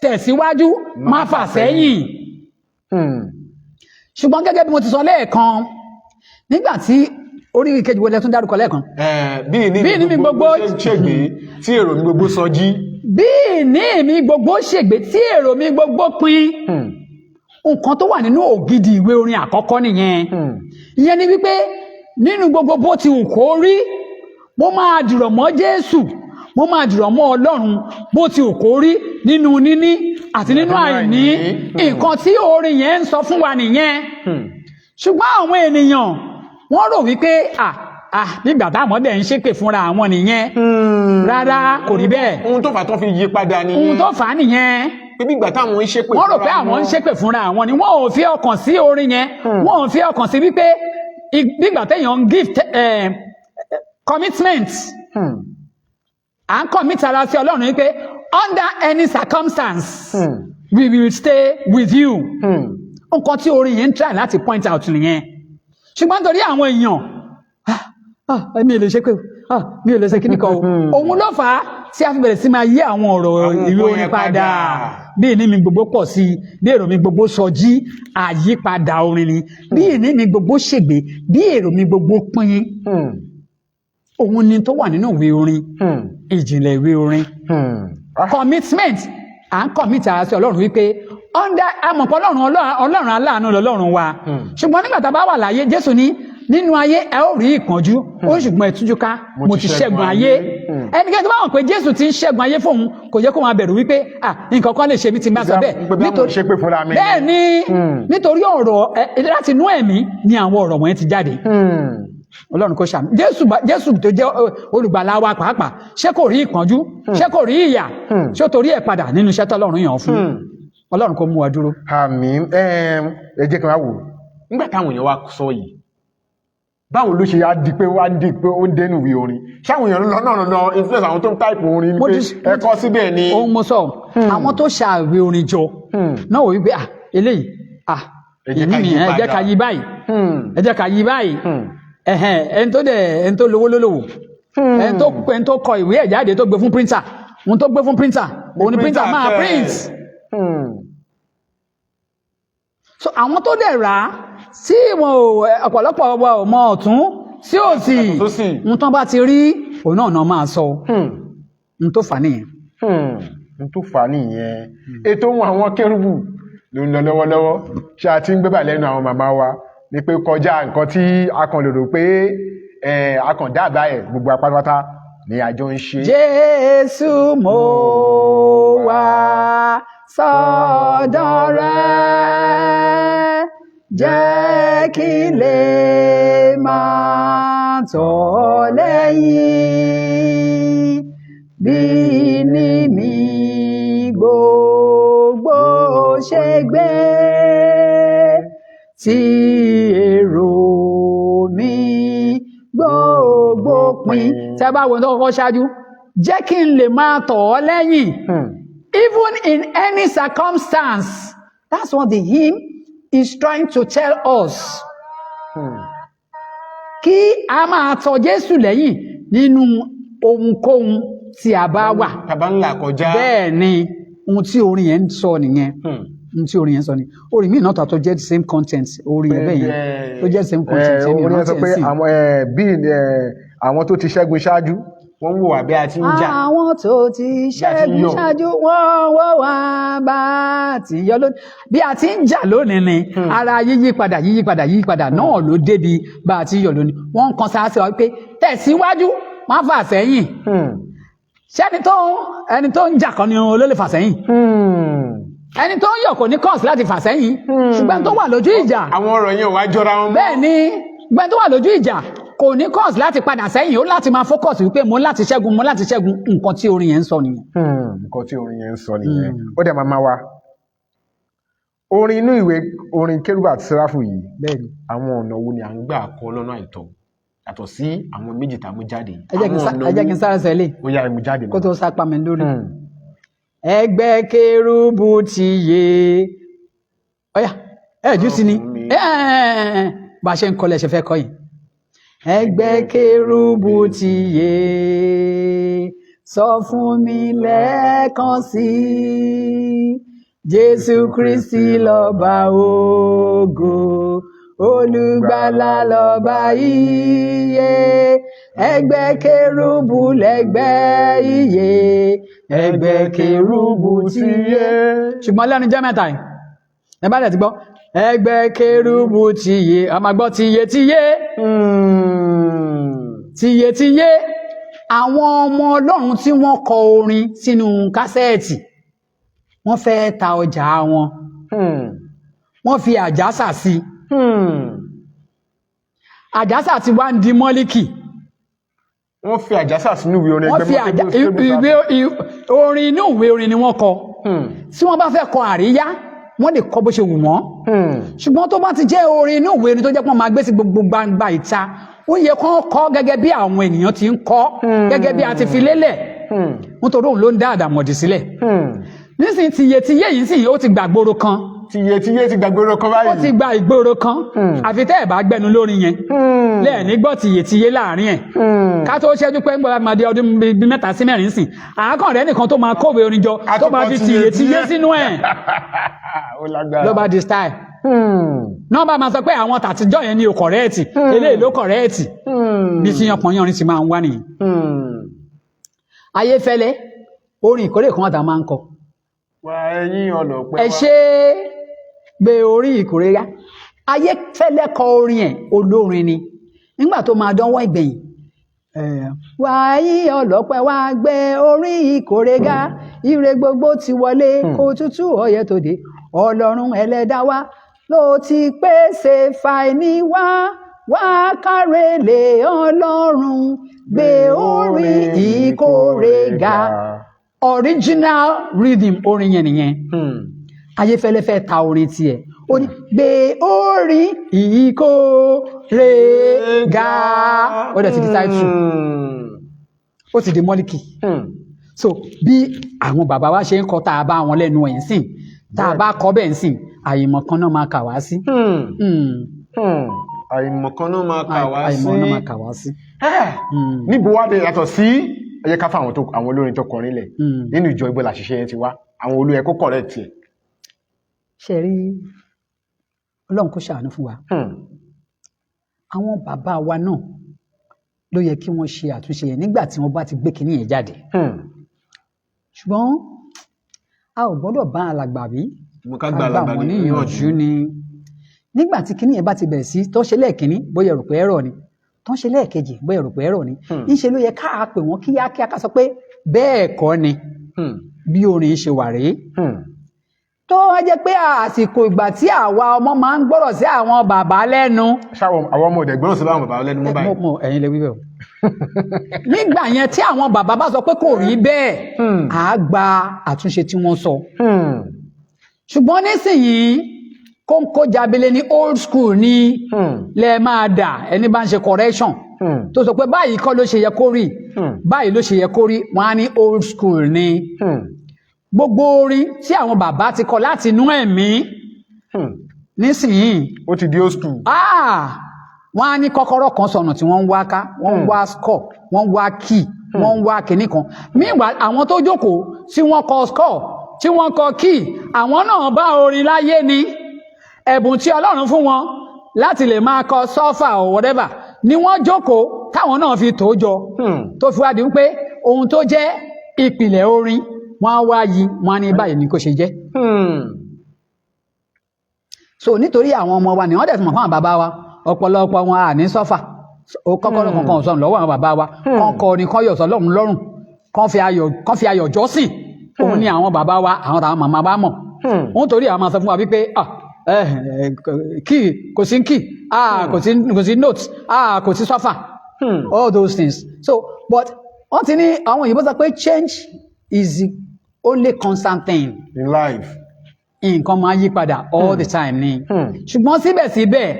tẹ̀síwájú, má fà sẹ́yìn. Ṣùgbọ́n gẹ́gẹ́ bí mo ti sọ lẹ́ẹ̀kan, nígbà tí orí ìkejì wo lẹ tún dárúkọ lẹ́ẹ̀kan? Bí ìní Bí ìní mi gbogbo- ṣègbè, tí èrò mi gbogbo sọjí. Bí ìní mi gbogbo ṣègbè, tí èrò mi gbogbo pin, nǹkan tó wà nínú ògidì ìwé orin àkọ́kọ́ nìyẹn. Ìyẹn ni wípé nínú gbogbo bó ti wù kó rí, mo máa dìrọ̀ mọ́ Jésù, mo máa dìrọ̀ mọ́ Ọlọ́run, bó ti wù kó rí nínú níní àti nínú Nínú àìní. àìní. Nǹkan tí orin yẹn ń sọ fún wa nìyẹn. Ṣùgbọ́n àwọn ènìyàn, wọ́n rò wípé à nígbà táwọn dẹ̀ ń ṣépè fúnra àwọn nìyẹn. Rárá, kò rí bẹ́ẹ̀. Ohun tó fà tó fi yí padà nìyẹn. Ohun tó fà á nìyẹn. Pé bí ìgbà táwọn ń ṣépè Wọ́n rò pé fúnra àwọn ń wọn. ṣépè fúnra àwọn ni. Wọ́n ò fi ọkàn sí orin yẹn. Wọ́n ò fi ọkàn sí wípé nígbà téèyàn ń give commitment, à ń commit ara sí Ọlọ́run wípé under any circumstance, we will stay with you. Nǹkan tí orin yẹn ń try láti point out nìyẹn. Ṣùgbọ́n nítorí àwọn èèyàn, ah ah, mi ò lè ṣe pé ah, mi ò lè ṣe kíní kan o, òun ló fà á tí a fi bẹ̀rẹ̀ sí máa yí àwọn ọ̀rọ̀ Àwọn ìwé nǹkan orin yẹn padà. padà. Bí ìní mi gbogbo pọ̀ sí i, bí èrò mi gbogbo sọjí, àyípadà orin ni. Bí ìní mi gbogbo ṣègbè, bí èrò mi gbogbo pín, òun ni tó wà nínú ìwé orin, ìjìnlẹ̀ ìwé orin. Commitment, à ń commit ara sí Ọlọ́run wípé under amọ̀pọ̀ Ọlọ́run, Ọlọ́run aláàánú lọ́lọ́run wa. Ṣùgbọ́n nígbà tá a bá wà láyé, Jésù ní nínú ayé ẹ ó rí ìpọ́njú, ó ṣùgbọ́n ẹ tújú ká, mo ti ṣẹ́gun ayé. Ẹnikẹ́ni tó bá mọ̀ pé Jésù ti ń ṣẹ́gun ayé fóun, kò yẹ kó máa bẹ̀rù wípé ah, nǹkan kan lè ṣe mí tí n bá sọ bẹ́ẹ̀. Pé bí àwọn ṣépè fúnra mi. Bẹ́ẹ̀ ni. Nítorí ọ̀rọ̀ láti inú ẹ̀mí ni àwọn ọ̀rọ̀ wọ̀nyẹn ti jáde. Ọlọ́run kò ṣàmì. Jésù tó jẹ́ olùgbàlà wa pàápàá, ṣé kò rí ìpọ́njú? Ṣé kò rí ìyà? Ṣé ó torí ẹ̀ padà nínú iṣẹ́ tọ́lọ́run yàn fún? Ọlọ́run kò mú wa dúró. Àmín. Ẹ jẹ́ kí n wá wò nígbà táwọn èèyàn wá sọ yìí. Báwo ló ṣe á di pé wá di pé ó ń dénú ìwé orin? Ṣáwọn èèyàn lọ náà lọ influence àwọn tó ń type orin ni Mo pé ẹ kọ síbẹ̀ ni? Ohun mo sọ, àwọn tó ṣàwé orin jọ náà wò wípé, ah, eléyìí, ah, Ẹ jẹ́ ká ìmí yí ẹ jẹ́ padà. ká yí báyìí, ẹ jẹ́ ká yí báyìí. Ẹ̀hẹ̀n, ẹni tó dẹ̀ ẹni tó lówó ló lówó, ẹni tó kọ ìwé ẹ̀ jáde, tó gbé fún printer, ohun tó gbé fún printer, òun ni printer máa tẹ̀. print. So àwọn tó dẹ̀ rà á tí wọn ò, ọ̀pọ̀lọpọ̀ wọn ò mọ ọ̀tún sí òsì. Yàtọ̀ sósì. Ohun tán bá ti rí, òun náà náà máa sọ. Ohun tó fà á nìyẹn. N tó fà á nìyẹn. Ètò ohun àwọn kérúbù ló ń lọ lọ́wọ́lọ́wọ́. Ṣé a ti ń gbé bà lẹ́nu àwọn màmá wa ni pé kọjá nǹkan tí a kàn lè rò pé a kàn dábàá ẹ̀, gbogbo apátápátá ni àjọ ń ṣe. Jésù, mo wá sọ́dọ̀ rẹ, jẹ́ kí n lè máa tọ̀ ọ́ lẹ́yìn bí ní mi gbogbo ṣe gbé, tí èrò mi gbogbo pin. Tẹ́ bá wo ohun tó kọ́kọ́ ṣáájú, jẹ́ kí n lè máa tọ̀ ọ́ lẹ́yìn even in any circumstance. That's what the hymn is trying to tell us. Kí a máa tọ̀ Jésù lẹ́yìn nínú ohunkóhun tí a bá wà. Tàbá ńlá kọjá. Bẹ́ẹ̀ ni, ohun tí orin yẹn ń sọ nìyẹn. Ohun tí orin yẹn ń sọ ni orin míì náà tó jẹ́ the same content, orin yẹn bẹ́ẹ̀ yẹn tó jẹ́ the same content. Èmi Orin yẹn sọ rántí pé ẹ̀ sí. àwọn bí àwọn tó ti ṣẹ́gun ṣáájú, wọ́n ń wò wá bí a ti ń jà. Àwọn tó ti Bí a ti ń ṣẹ́gun yọ̀. ṣáájú, wọ́n wọ́ wá bá ti yọ lónìí, bí a ti ń jà lónìí ni. Ara yíyí padà, yíyí padà, yíyí padà náà ló débi bá a ti yọ̀ lónìí. Wọ́n ń kan sáà sí wa pé tẹ̀síwájú, má fà sẹ́yìn. Ṣé ẹni tó ń jà kan ni ló lè fà sẹ́yìn? Ẹni tó ń yọ̀ kò ní cause láti fà sẹ́yìn, ṣùgbọ́n tó wà lójú ìjà, Àwọn ọ̀rọ̀ yẹn ò wá jọra wọn mọ́. Bẹ́ẹ̀ ni, gbẹ́ni tó wà lójú ìjà kò ní cause láti padà sẹ́yìn, ó láti máa focus wípé mo láti ṣẹ́gun, mo láti ṣẹ́gun. Nǹkan tí orin yẹn ń sọ nìyẹn. Nǹkan tí orin yẹn ń sọ nìyẹn. Ó dẹ̀ máa máa wá orin inú ìwé orin Kérúbù àti Séráfù yìí. Bẹ́ẹ̀ni. Àwọn ọ̀nà wo ni à ń gbà kọ lọ́nà àìtọ́, yàtọ̀ sí àwọn méjì tá a mú jáde yìí? Ẹ jẹ́ kí n Àwọn ọ̀nà ẹ jẹ́ kí n sáré sọ eléyìí Ó yá, ẹ mú jáde. kó tó sápá mi lórí. Ẹgbẹ́ kérúbù ti yé ọ̀yà ẹ jù sí ni. Fún mi. Ẹ bá a ṣe ń kọ́lẹ̀ ṣe fẹ́ kọ́ yìí. Ẹgbẹ́ kérúbù ti yé, sọ fún mi lẹ́ẹ̀kan sí i, Jésù Kristi lọ́ba ògo, olùgbàlà lọ́ba ìyè, ẹgbẹ́ kérúbù lẹ́gbẹ́ ìyè, ẹgbẹ́ kérúbù ti yé. Ṣùgbọ́n lẹ́nu jẹ́ mẹ́ta yìí, ẹ bá dẹ̀ ti gbọ́ ẹgbẹ́ kérúbù ti yé, a máa gbọ́ tiyé tiyé tiyé tiyé. Àwọn ọmọ Ọlọ́run tí wọ́n kọ orin sínú kásẹ̀ẹ̀tì, wọ́n fẹ́ ta ọjà wọn, wọ́n fi àjàsà sí i. Àjàsà ti wá ń di mọ́líkì. Wọ́n fi àjàsà sínú ìwé orin Wọ́n ẹgbẹ́ fi àjà ìwé orin, inú ìwé orin ni wọ́n kọ. Tí wọ́n bá fẹ́ kọ àríyá, wọ́n lè kọ bó ṣe wù wọ́n, ṣùgbọ́n tó bá ti jẹ́ orin inú ìwé orin tó jẹ́ pé wọ́n máa gbé sí gbogbo gbangba ìta, ó yẹ kó kọ gẹ́gẹ́ bí àwọn ènìyàn ti ń kọ, gẹ́gẹ́ bí a ti fi lélẹ̀, nítorí òun ló ń dá àdàmọ̀dì sílẹ̀ nísìnyí. Tiyé tiyé yìí sì, ó ti gbàgbóró kan. Tiyé tiyé ti gbàgbóró kan Ó báyìí. ti gba ìgboro kan. Àfi tẹ́ ẹ̀ bá gbẹnu lórí yẹn lẹ́ẹ̀ní gbọ́ tiyé tiyé láàrin ẹ̀. Ká tó ṣẹ́jú pé ń gbọ́dọ̀ máa di ọdún bíi 3 sí 4 sìn, àákàn rẹ̀ nìkan tó máa kówé orin jọ tó máa fi tiyé tiyé sínú ẹ̀, Ó lágbára. ló bá di style náà, bá máa sọ pé àwọn tàtijọ́ yẹn ni ò correct, eléyìí ló correct. Bí tí yan pọ̀nyánrin ti máa ń wá nìyẹn. Ayéfẹ́lẹ́, orin ìkórè kan àtà máa ń kọ. Wà ẹ̀yin ọlọ́pẹ́. Ẹ ṣe gbé orí ìkórè yá. Ayéfẹ́lẹ́ kọ orin ẹ̀, olórin ni. Nígbà tó máa dánwọ́ ìgbẹ̀yìn, wàyí ọlọ́pẹ́ wá gbé orí ìkórè ga, ire gbogbo ti wọlé, kó tútù ọyẹ́ tó dé, Ọlọ́run ẹlẹ́dàá wa ló ti pèsè fàìní wá, wá kárẹ̀lẹ̀, Ọlọ́run gbé orí ìkórè ga. Original rhythm orin yẹn nìyẹn. Ayéfẹ́lẹ́ fẹ́ ta orin tiẹ̀, ó ní gbé orin ìkórè ga, ó dẹ̀ ti di title, ó ti di mọ́líkì. So bí àwọn bàbá wa ṣe ń kọ, tá a bá wọn lẹ́nu ẹ̀ ń sìn, tá a bá kọ́ bẹ́ẹ̀ ń sìn, àìmọ̀ kan náà máa kà wá sí. Àìmọ̀ kan náà máa kà wá sí. Àìmọ̀ náà máa kà wá sí. Níbo wá dé yàtọ̀ sí ẹ jẹ́ ká fún àwọn tó àwọn olórin tó kọrin lẹ̀ nínú ìjọ, ibo làṣìṣe yẹn ti wá? Àwọn olóyè kó correct ẹ̀. Ṣe rí, Ọlọ́run kó ṣàánú fún wa. Àwọn bàbá wa náà ló yẹ kí wọ́n ṣe àtúnṣe yẹn nígbà tí wọ́n bá ti gbé kinní yẹn jáde, ṣùgbọ́n a ò gbọ́dọ̀ bá alàgbà wí Mo ká ká gba gbà alàgbà wọ́n ní níyànjú ni. Nígbà tí kinní yẹn bá ti bẹ̀rẹ̀ sí tó ṣe lẹ́ẹ̀kínní, bóyá rò pé ẹ̀rọ ni, tó ṣe lẹ́ẹ̀kejì, bóyá rò pé ẹ̀rọ ni, ńṣe ló yẹ ká pè wọ́n kíákíá, ká sọ pé bẹ́ẹ̀ kọ́ ni, bí orin ṣe wà rèé. Tó wá jẹ́ pé àsìkò ìgbà tí àwa ọmọ máa ń gbọ́rọ̀ sí àwọn bàbá lẹ́nu. Ṣáwọn àwọn ọmọ òdẹ gbọ́dọ̀ sí báwọn bàbá lẹ́nu mọ́ báyìí? Mo ẹ̀yin lè wí bẹ́ẹ̀ o. Nígbà yẹn tí àwọn bàbá bá sọ pé kò rí bẹ́ẹ̀, à á gba àtúnṣe tí wọ́n sọ. Ṣùgbọ́n nísìnyìí, kóńkó jábélé ní old school ní lẹ máa dà. Ẹni bá ń ṣe correction, tó sọ pé báyìí kọ́ ló ṣe yẹ kó rí, báyìí ló ṣe yẹ kó rí, wọ́n á ní old school ni. Gbogbo orin tí àwọn bàbá ti kọ láti inú ẹ̀mí nísìnyìí, Ó ti di old school. Ah, wọ́n á ní kọ́kọ́rọ́ kan sọnù tí wọ́n ń wá ká, wọ́n ń wá score, wọ́n ń wá key, wọ́n ń wá kinní kan. Meanwhile, àwọn tó jókòó tí wọ́n kọ score, tí wọ́n kọ key, àwọn náà bá orin láyé ni. Ẹ̀bùn tí Ọlọ́run fún wọn láti lè máa kọ sol-fa or whatever ni wọ́n jókòó táwọn náà fi tó jọ, tó fi wá di wípé ohun tó jẹ́ ìpìlẹ̀ orin, wọ́n á wá yí, wọ́n á ní báyìí ni kò ṣe jẹ́. So nítorí àwọn ọmọ wa ni wọ́n dẹ̀ fi mọ̀ fún àwọn bàbá wa, ọ̀pọ̀lọpọ̀ wọn à ní sol-fa ó, kọ́kọ́rọ́ kankan ò sọnù lọ́wọ́ àwọn bàbá wa. Kán kọrin, kán yọ̀ sọ́lọ́run lọ́rùn, kán fi ayọ̀ jọ́sìn, òun ni àwọn bàbá wa, àwọn tàwọn màmá wa mọ̀. Wọ́n torí àwọn máa sọ fún wa wípé, ah, key, kò sí key, ah, kò sí note, ah, kò sí sol-fa, all those things. So but wọ́n ti ní, àwọn òyìnbó sọ pé change is the only constant thing in life. Nǹkan máa yí padà all the time ni. Ṣùgbọ́n síbẹ̀síbẹ̀,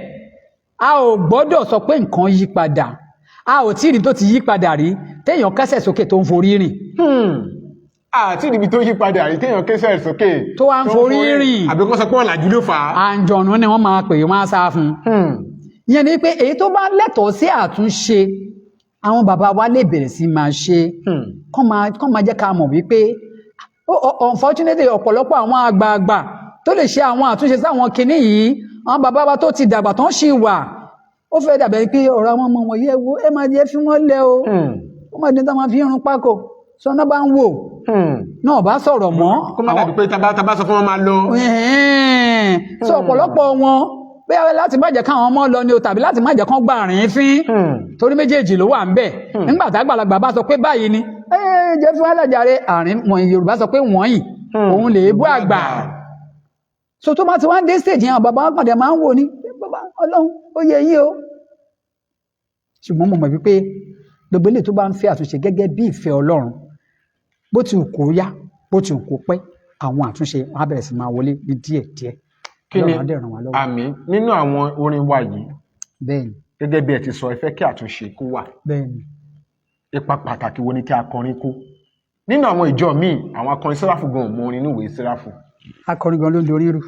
a ò gbọ́dọ̀ sọ pé nǹkan yí padà. A ò tí ì rí tó ti yí padà rí téèyàn kẹ́sẹ̀ sókè tó ń forí rìn. Àti níbi tó yí padà rí téèyàn kẹ́sẹ̀ sókè tó wá ń forí rìn. Àbí kó sọ pé ọ̀làjú ló fà á. Àǹjọ̀nù ni wọ́n máa pè, wọ́n á sá fún un. Ìyẹn ni pé èyí tó bá lẹ́tọ̀ọ́ sí àtúnṣe, àwọn bàbá wa lè bẹ̀rẹ̀ sí máa ṣe, kán máa jẹ́ ká mọ̀ wípé unfortunately, ọ̀pọ̀lọpọ̀ àwọn àgbààgbà tó lè ṣe àwọn àtúnṣe sáwọn kinní yìí, àwọn bàbá wa tó ti dàgbà tán ṣì wà, ó fẹ́ dàbẹ̀ pé ọ̀rọ̀ àwọn ọmọ wọ̀nyí, ẹ wo, ẹ máa jẹ́ fi wọ́n lẹ̀ o. Ó máa dín tá máa fi irun pákó sọ́nà bá ń wò náà bá sọ̀rọ̀ mọ́. Kó má dàbí pé tábà sọ fún wọn máa lọ. Ẹ̀hẹ́n. So ọ̀pọ̀lọpọ̀ wọn, bóyá láti má jẹ́ káwọn ọmọ lọ ni o, tàbí láti má jẹ́ kán gbà rìn fín, torí méjèèjì ló wà ń bẹ̀. Nígbà tá àgbàlagbà bá sọ pé báyìí ni, ẹ jẹ́ fún alájàre àárín wọn, Yorùbá sọ pé wọ́n yìí òun lè bú àgbà. So tó bá ti wá ń dé stage yẹn, àwọn bàbá wọn pàdé máa ń wò ní bàbá, Ọlọ́run ó yẹ yín o. Ṣùgbọ́n mo mọ̀ wípé gbogbo eléyìí tó bá ń fẹ́ àtúnṣe gẹ́gẹ́ bí ìfẹ́ Ọlọ́run, bó ti wù kó yá, bó ti wù kó pẹ́, àwọn àtúnṣe wọn á bẹ̀rẹ̀ sí máa wọlé ní díẹ̀díẹ̀. Kí ni Ọlọ́run á dẹ̀ ràn wá lọ́wọ́. Àmì nínú àwọn orin wa yìí, Bẹ́ẹ̀ni. gẹ́gẹ́ bí ẹ ti sọ, ẹ fẹ́ kí àtúnṣe kó wà. Bẹ́ẹ̀ni. Ipa pàtàkì wo ni kí akọrin kó nínú àwọn ìjọ míì? Àwọn akọrin sẹ́ráfù gan ò mọ orin inú ìwé sẹ́ráfù. Akọrin gan ló ń dorí rú.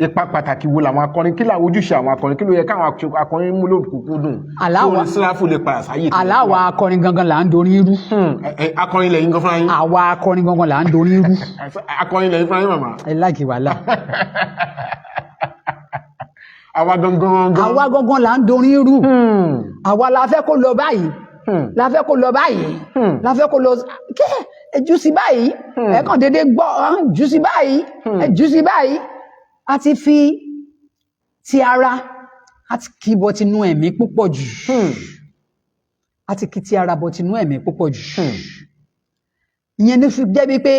Ipa pàtàkì wo làwọn akọrin, kí làwọn ojúṣe àwọn akọrin, kí ló yẹ káwọn akọrin mú lókùnkúndùn kí orin sẹ́ráfù lè padà sáyè tó yẹ kó Aláwa wà? akọrin gangan là ń dorí rú. Akọrin lẹ́yìn gan fúnra yín. Àwa akọrin gangan là ń dorí rú. Akọrin lẹ́yìn fúnra yín, màmá. Ẹ láìkí wàhálà. Àwa gangan gan. Àwa gangan là ń dorí rú. Àwa la fẹ́ kó lọ báyìí, la fẹ́ kó lọ báyìí, la fẹ́ kó lọ kẹ́ ẹ jù sí báyìí. Ẹ kàn déédéé gbọ́ jù sí báyìí, ẹ jù sí báyìí. A ti fi ti ara, a ti kì í bọ tinú ẹ̀mí púpọ̀ jù. A ti kì í ti ara bọ tinú ẹ̀mí púpọ̀ jù. Ìyẹn ní fi jẹ́ bí pé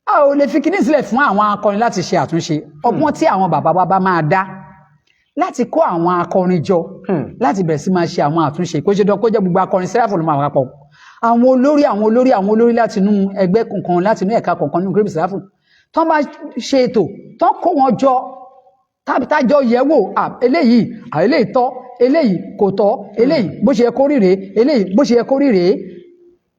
a ò lè fi kíní sílẹ̀ fún àwọn akọrin láti ṣe àtúnṣe. Ọgbọ́n tí àwọn bàbá wa bá máa dá láti kó àwọn akọrin jọ láti bẹ̀rẹ̀ sí máa ṣe àwọn àtúnṣe, kó ṣe dán kó jẹ́ gbogbo akọrin sẹ́ráfù ló máa wà papọ̀, àwọn olórí, àwọn olórí, àwọn olórí láti inú ẹgbẹ́ kọ̀ọ̀kan, láti inú ẹ̀ka kọ̀ọ̀kan nínú kérúbù sẹ́ráfù. Tán bá ṣe ètò, tán kó wọn jọ, tàbí tájọ yẹ̀ wò, à, eléyìí, à, eléyìí tọ́, eléyìí kò tọ́, eléyìí bó ṣe yẹ kó rí rèé, eléyìí bó ṣe yẹ kó rí rèé.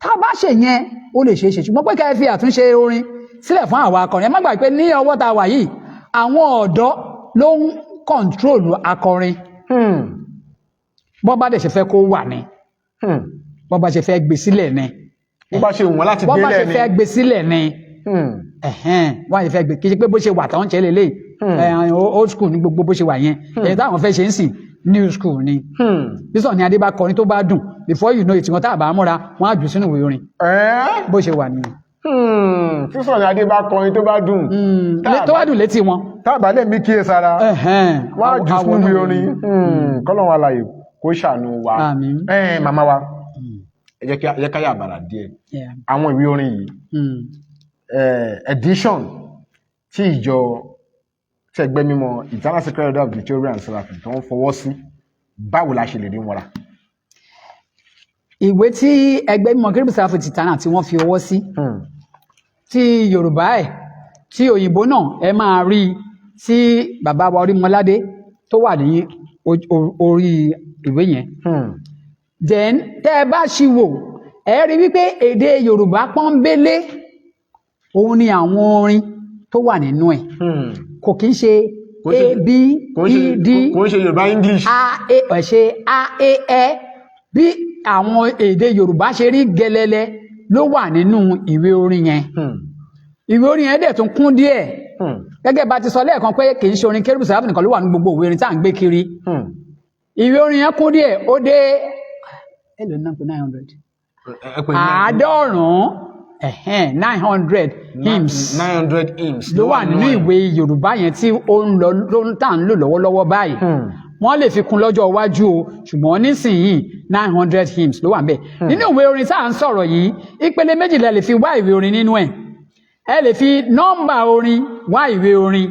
Tá a bá ṣe yẹn, ó lè ṣeé ṣe. Ṣùgbọ́n pé ká ẹ fi àtúnṣe orin sílẹ̀ fún àwa akọrin, ẹ má gbàgbé pé ní ọwọ́ tá a wà yìí, àwọn ọ̀dọ́ ló ń control akọrin. Bọ́ bá dẹ̀ ṣe fẹ́ kó wà ní, bọ́ bá ṣe fẹ́ gbé sílẹ̀ ní, Bó bá ṣe wù wọ́n láti bọ́ bá gbélé ṣe ni. fẹ́ gbé sílẹ̀ ní. Ẹ̀hẹ́n, wọ́n ṣe fẹ́ gbé, kì í ṣe pé bó ṣe wà táwọn ṣe lélẹ̀. Old school ní gbogbo bó ṣe wà yẹn. Èyí táwọn fẹ́ ṣe ń sìn, new school ni. Bí Sunny Adé bá kọrin tó bá dùn, before you know it, wọn tá a bá múra, wọn á jù sínú ìwé orin. Bó ṣe wà nìyẹn. Tí Sunny Adé bá kọrin tó bá dùn, Tó bá dùn létí wọn. Tá a bá lè mí kíyè sára, wọ́n á jù sínú ìwé orin. Kọ́lọ́run alààyè kó ṣàánú wa. Àmín. Màmá wa, ẹ jẹ́ ká yà bàrà díẹ̀. Àwọn ìwé orin yìí, edition tí ìjọ tí ẹgbẹ́ mímọ́ Eternal Secret Order of the Cherubim and Seraphim tó ń fọwọ́ sí, báwo la ṣe lè rí wọn rà? Ìwé tí ẹgbẹ́ mímọ́ Kérúbù Séráfù Eternal tí wọ́n fi ọwọ́ sí, tí Yorùbá ẹ̀, tí òyìnbó náà, ẹ máa rí i tí bàbá wa Orímọládé tó wà ní orí ìwé yẹn. Then tẹ́ ẹ bá ṣì wò, ẹ rí wípé èdè Yorùbá pọ́nbélé òun ni àwọn orin tó wà nínú ẹ̀. Kò kí ń ṣe A B E D Kò ń ṣe Yorùbá English. A E ẹ ṣe A E Ẹ. Bí àwọn èdè Yorùbá ṣe rí gẹlẹlẹ ló wà nínú ìwé orin yẹn. Ìwé orin yẹn dẹ̀ tún kún díẹ̀. Gẹ́gẹ́ bá ti sọ lẹ́ẹ̀kan pé kì í ṣe orin Kérúbù Séráfù nìkan ló wà ní gbogbo ìwé orin tá à ń gbé kiri. Ìwé orin yẹn kún díẹ̀, ó dé èlò náà pé 900, 90, 900 hymns 900 hymns ló wà nínú ìwé Yorùbá yẹn tí ó ń lọ, ló ń tà ń lò lọ́wọ́lọ́wọ́ báyìí. Wọ́n lè fi kún lọ́jọ́ iwájú o, ṣùgbọ́n nísìnyìí, 900 hymns ló wà níbẹ̀ nínú ìwé orin tá à ń sọ̀rọ̀ yìí. Ìpele méjì lẹ lè fi wá ìwé orin nínú ẹ̀. Ẹ lè fi nọ́mbà orin wá ìwé orin,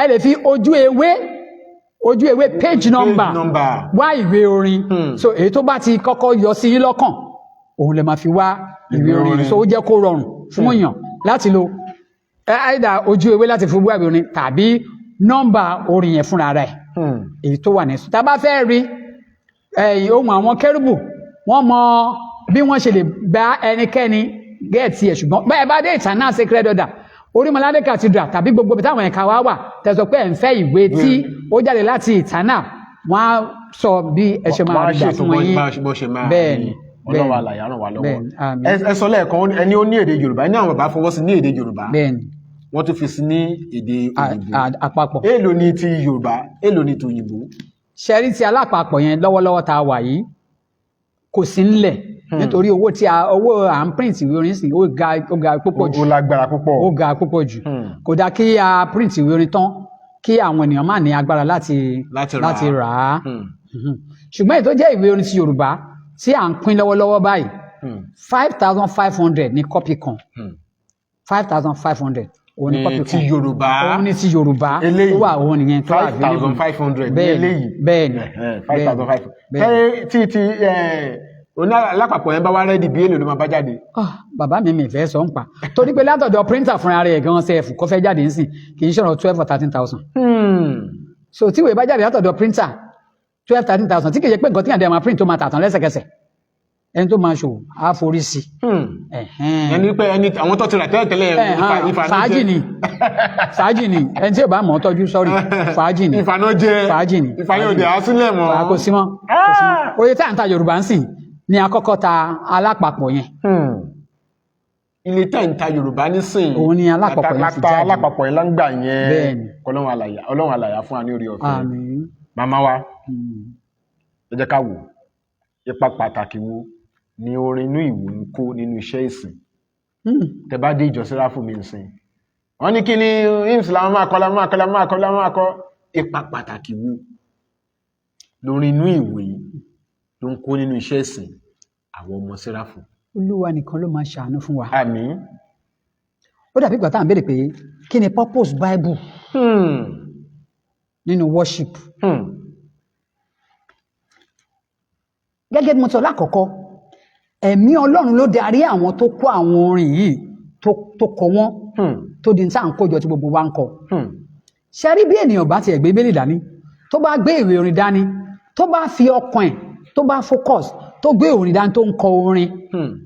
ẹ lè fi ojú ewé, page number, number. wá ìwé orin. So èyí tó bá ti kọ́kọ́ yọ sí yín lọ́kàn, òun lè máa fi wá ìwé ìwé orin. Orin. So ó jẹ́ kó rọrùn fún èèyàn láti lo either ojú ewé láti fi wá ìwé orin tàbí nọ́mbà orin yẹn fúnra rẹ̀. Èyí tó wà ní tá a bá fẹ́ rí ohun àwọn kérúbù, wọ́n mọ bí wọ́n ṣe lè bá ẹnikẹ́ni get ẹ̀. Ṣùgbọ́n bẹ́ẹ̀ bá dé Eternal Sacred Order, Orímọládé Cathedral tàbí gbogbo ibi táwọn ẹ̀ka wa wà, tẹ̀sán pé ẹ̀ ń fẹ́ ìwé tí ó jáde láti Eternal, wọ́n á sọ bí ẹ ṣe máa Wọ́n á rí gbà ṣètò fún yín. bó ṣe máa Bẹ́ẹ̀ ni. rí. Ọlọ́run Bẹ́ẹ̀. Alààyè ràn wá lọ́wọ́. Bẹ́ẹ̀ ni, àmín. Ẹ sọ lẹ́ẹ̀kan, ẹni ó ní èdè Yorùbá, ní àwọn bàbá fọwọ́ sí ní èdè Yorùbá, Bẹ́ẹ̀ ni. wọ́n tún fi sí ní èdè òyìnbó. Àpapọ̀. Èèlò ni ti Yorùbá, èèlò ni ti òyìnbó? Ṣẹ́rí ti alápapọ̀ yẹn, lọ́wọ́lọ́wọ́ tá a wà yìí, kò sí ńlẹ̀, nítorí owó tí a owó à ń print ìwé orin sí, ó ga púpọ̀ jù. Ó lágbára púpọ̀. Ó ga púpọ̀ jù. Kò dáa kí a print ìwé orin tán kí àwọn ènìyàn má ní agbára láti Láti rà á. láti rà á. Ṣùgbọ́n èyí tó jẹ́ ìwé orin ti Yorùbá tí à ń pín lọ́wọ́lọ́wọ́ báyìí, 5,500 ní copy kan. 5,500 òun ní Ní copy ti kan. Yorùbá. Òun ní ti Yorùbá. Eléyìí. Tó wà, òun nìyẹn tó wà 5,500 ní Bẹ́ẹ̀ni, eléyìí. bẹ́ẹ̀ni. 5,500. Bẹ́ẹ̀ni. Tí oní alápapọ̀ yẹn bá wá ready, bí èlò ló máa bá jáde? Ah, bàbá mi fẹ́ sọ ń pa, torí pé látọ̀dọ̀ printer fúnra rẹ̀ gan sef kó fẹ́ jáde ńsìn, kì í ṣọ̀rọ̀ 12 or 13,000. So tí ìwé bá jáde látọ̀dọ̀ printer, 12, 13,000, tí kì í ṣe pé nǹkan tí àdé máa print tó máa tà tán lẹ́sẹ̀kẹsẹ̀, ẹni tó máa ṣòwò á forí sí. Ẹ̀hẹ́n. Ẹni pé ẹni àwọn tó ti rà tẹ́lẹ̀ tẹ́lẹ̀, Ẹ̀hán, fàájì ni, fàájì ni. Ẹni tí ò bá mọ̀ ọ́ tọ́jú sọ́rí, fàájì ni. Ìfànàjẹ. Fàájì ni. Ìfàyàn òde àásílẹ̀ mọ́. Kò sí mọ́, kò sí mọ́. Oye tí à ń ta Yorùbá ń sìn ni àkọ́kọ́ ta alápapọ̀ yẹn. Ilé tẹ́ ń ta Yorùbá nísìnyí, Òun ni alápapọ̀ yẹn fi láta jáde. Alápapọ̀ yẹn láǹgbà yẹn. Bẹ́ẹ̀ni. Ọlọ́run alààyè, Ọlọ́run alààyè fún wa ní orí ọ̀fẹ́. Àmín. Màmá wa, ẹ jẹ́ ká wò ipa pàtàkì wo ni orin inú ìwé ń kó nínú iṣẹ́ ìsìn. Tẹ́ bá dé ìjọ Sẹ́ráfù mi ìsìn, wọ́n ní kí ni hymns làwọn máa kọ, làwọn máa kọ, làwọn máa kọ, làwọn máa kọ. Ipa pàtàkì wo lórin inú ìwé ló ń kó nínú iṣẹ́ ìsìn àwọn ọmọ Sẹ́ráfù? Olúwa nìkan ló máa ṣàánú fún wa. Àmín. Ó dàbí ìgbà tá à ń béèrè pé kí ni purpose Bible nínú worship. Gẹ́gẹ́ bí mo sọ lákọ̀ọ́kọ́, ẹ̀mí Ọlọ́run ló darí àwọn tó kó àwọn orin yìí, tó kọ wọ́n. tó di ní tá à ń kójọ tí gbogbo wa ń kọ. Ṣe rí, bí ènìyàn bá tiẹ̀ gbé Bíbélì dání, tó bá gbé ìwé orin dání, tó bá fi ọkàn ẹ̀, tó bá focus, tó gbé orin dání, tó ń kọ orin,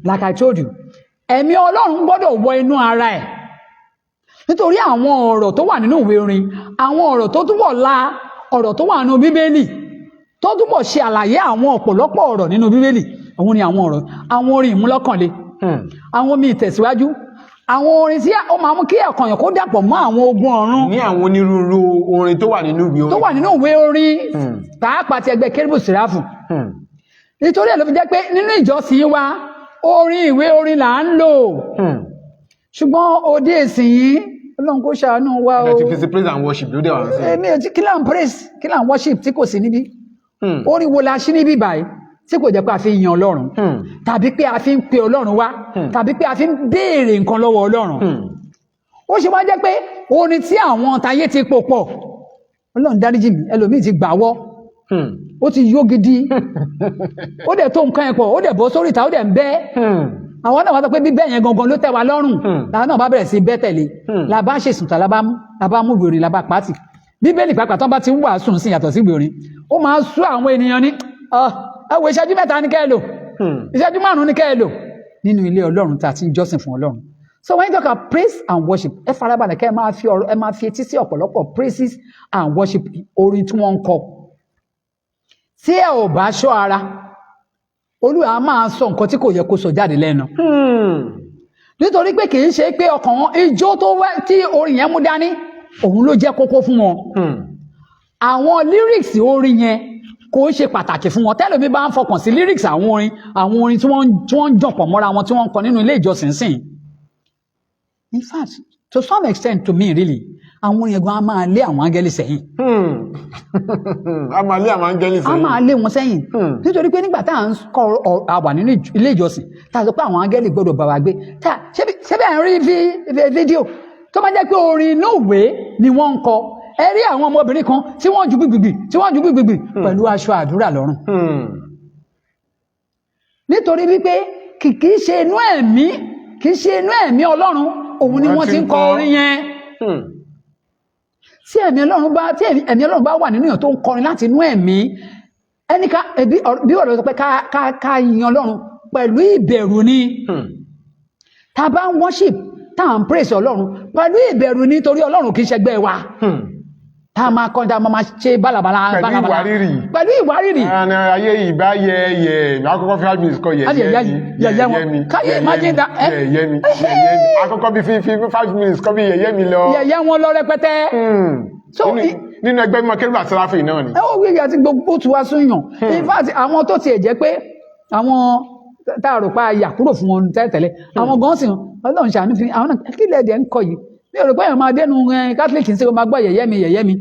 like I told you, ẹ̀mí Ọlọ́run gbọ́dọ̀ wọ inú ara ẹ̀, nítorí àwọn ọ̀rọ̀ tó wà nínú ìwé orin, àwọn ọ̀rọ̀ tó túbọ̀ la ọ̀rọ̀ tó wà nínú Bíbélì, tó túbọ̀ ṣe àlàyé àwọn ọ̀pọ̀lọpọ̀ ọ̀rọ̀ nínú Bíbélì, òun ni àwọn ọ̀rọ̀, àwọn orin ìmúlọ́kànle, àwọn omi ìtẹ̀síwájú, àwọn orin tí ó máa mú kí ọkàn yàn kó dàpọ̀ mọ́ àwọn ogun ọ̀run. Ní àwọn onírúurú orin tó wà nínú ìwé orin. Tó wà nínú ìwé orin, pàápàá ti ẹgbẹ́ Kérúbù Séráfù. Nítorí ẹ̀ ló fi jẹ́ pé nínú ìjọsìn wa, orin ìwé orin là ń lò. Ṣùgbọ́n òde ìsìn, Ọlọ́run kó ṣàánú wa o. Ẹ ti fi sí praise and worship ló dé wà sí. Èmi ò tí, kí là ń praise, kí là ń worship tí kò sí níbí? Orin wo la ṣí níbí báyìí tí kò jẹ́ pé a fi ń yan Ọlọ́run, tàbí pé a fi ń pe Ọlọ́run wá, tàbí pé a fi ń béèrè nǹkan lọ́wọ́ Ọlọ́run? Ó ṣe wá jẹ́ pé orin tí àwọn tayé ti pò pọ̀, Ọlọ́run dáríjì mí, ẹlòmíì ti gbàwọ́, ó ti yó gidi, ó dẹ̀ tó nǹkan ẹ̀ pọ̀, ó dẹ̀ bọ́ sórí ìta, ó dẹ̀ ń bẹ́. Àwọn náà wá sọ pé bíbẹ́ yẹn gangan ló tẹ́ wa lọ́rùn. Làwọn náà bá bẹ̀rẹ̀ sí bẹ́ tẹ̀lé. La bá ṣèsùn tà, la bá mú ìwé orin, la bá pàtì. Bíbélì pàápàá tó bá ti ń wàásù sí, yàtọ̀ sí ìwé orin, ó máa ń sú àwọn ènìyàn ní ẹ wo, ìṣẹ́jú 3 ní kẹ́ ẹ lò, ìṣẹ́jú 5 ní kẹ́ ẹ lò nínú ilé Ọlọ́run tá a ti ń jọ́sìn fún Ọlọ́run. So when you talk about praise and worship, ẹ farabalẹ̀ kẹ́ ẹ máa fi ọ̀rọ̀, ẹ máa fi etí sí ọ̀pọ̀lọpọ̀ praises and worship orin tí wọ́n ń kọ. Tí ẹ ò bá ṣọ́ ara, Olúwa á máa sọ nǹkan tí kò yẹ kó sọ jáde lẹ́nu, nítorí pé kì í ṣe pé ọkàn wọn, ijó tó wẹ́ tí orin yẹn mú dání, òun ló jẹ́ kókó fún wọn. Àwọn lyrics orin yẹn kò ń ṣe pàtàkì fún wọn. Tẹ́lẹ̀mí bá ń fọkàn sí lyrics àwọn orin tí wọ́n ń jọ̀pọ̀ mọ́ra wọn, tí wọ́n ń kọ nínú ilé ìjọsìn sìn, in fact, to some extent, to me really, àwọn orin yẹn gan á máa lé àwọn áńgẹ́lì sẹ́yìn. A máa lé àwọn áńgẹ́lì A sẹ́yìn. máa lé wọn sẹ́yìn, nítorí pé nígbà tá à ń kọ àwà nínú ilé ìjọsìn, tá a sọ pé àwọn áńgẹ́lì gbọ́dọ̀ bá wa gbé, tá ṣé bí à ń rí fídíò tó máa jẹ́ pé orin inú ìwé ni wọ́n ń kọ, ẹ rí àwọn ọmọbìnrin kan tí wọ́n ju gbìgbìgbì, tí wọ́n ju gbìgbìgbì pẹ̀lú aṣọ àdúrà lọ́rùn, nítorí wípé kì í ṣe inú ẹ̀mí, kì í ṣe inú ẹ̀mí Ọlọ́run òun ni wọ́n ti ń kọ orin yẹn. Tí ẹ̀mí Ọlọ́run bá wà nínú èèyàn tó ń kọrin láti inú ẹ̀mí ẹni ká bí ọ̀rọ̀ sọ pé ká yin Ọlọ́run pẹ̀lú ìbẹ̀rù ni. Tá a bá ń worship, tá à ń praise Ọlọ́run pẹ̀lú ìbẹ̀rù ni, torí Ọlọ́run kì í ṣẹgbẹ́ wa tá a máa kọ́, tá a máa ṣe bálabàla. Pẹ̀lú Bálabàla. ìwárìrì. Pẹ̀lú ìwárìrì. Àná ayé ìbá yẹ yẹ, àkọ́kọ́ 5 minutes kọ Á yẹ yẹ̀yẹ́ mi. yẹ̀yẹ́ wọn. Yẹ̀yẹ́ mi. Can you imagine that, eh? Yẹ̀yẹ́ mi, yẹ̀yẹ́ mi, àkọ́kọ́ bí fi 5 minutes kọ́ bí yẹ̀yẹ́ mi lọ. Yẹ̀yẹ́ wọn lọ rẹpẹtẹ. So, Nínú ẹgbẹ́ mímọ́ Kérúbù àti Séráfù náà ni. Ẹ ó wíwí àti gbogbo tí wàá súnyàn. In fact, àwọn tó tiẹ̀ jẹ́ pé àwọn tá a rò pa yà kúrò fún wọn tẹ́lẹ̀tẹ́lẹ̀, àwọn gan sì, Ọlọ́run ṣàánú fi àwọn náà. Kí lẹ́ẹ̀dẹ̀ ń kọ yìí? Mi ò rò pé èèyàn máa dénú Catholic ń sè kó máa gbọ́ yẹ̀yẹ́ mi, yẹ̀yẹ́ mi.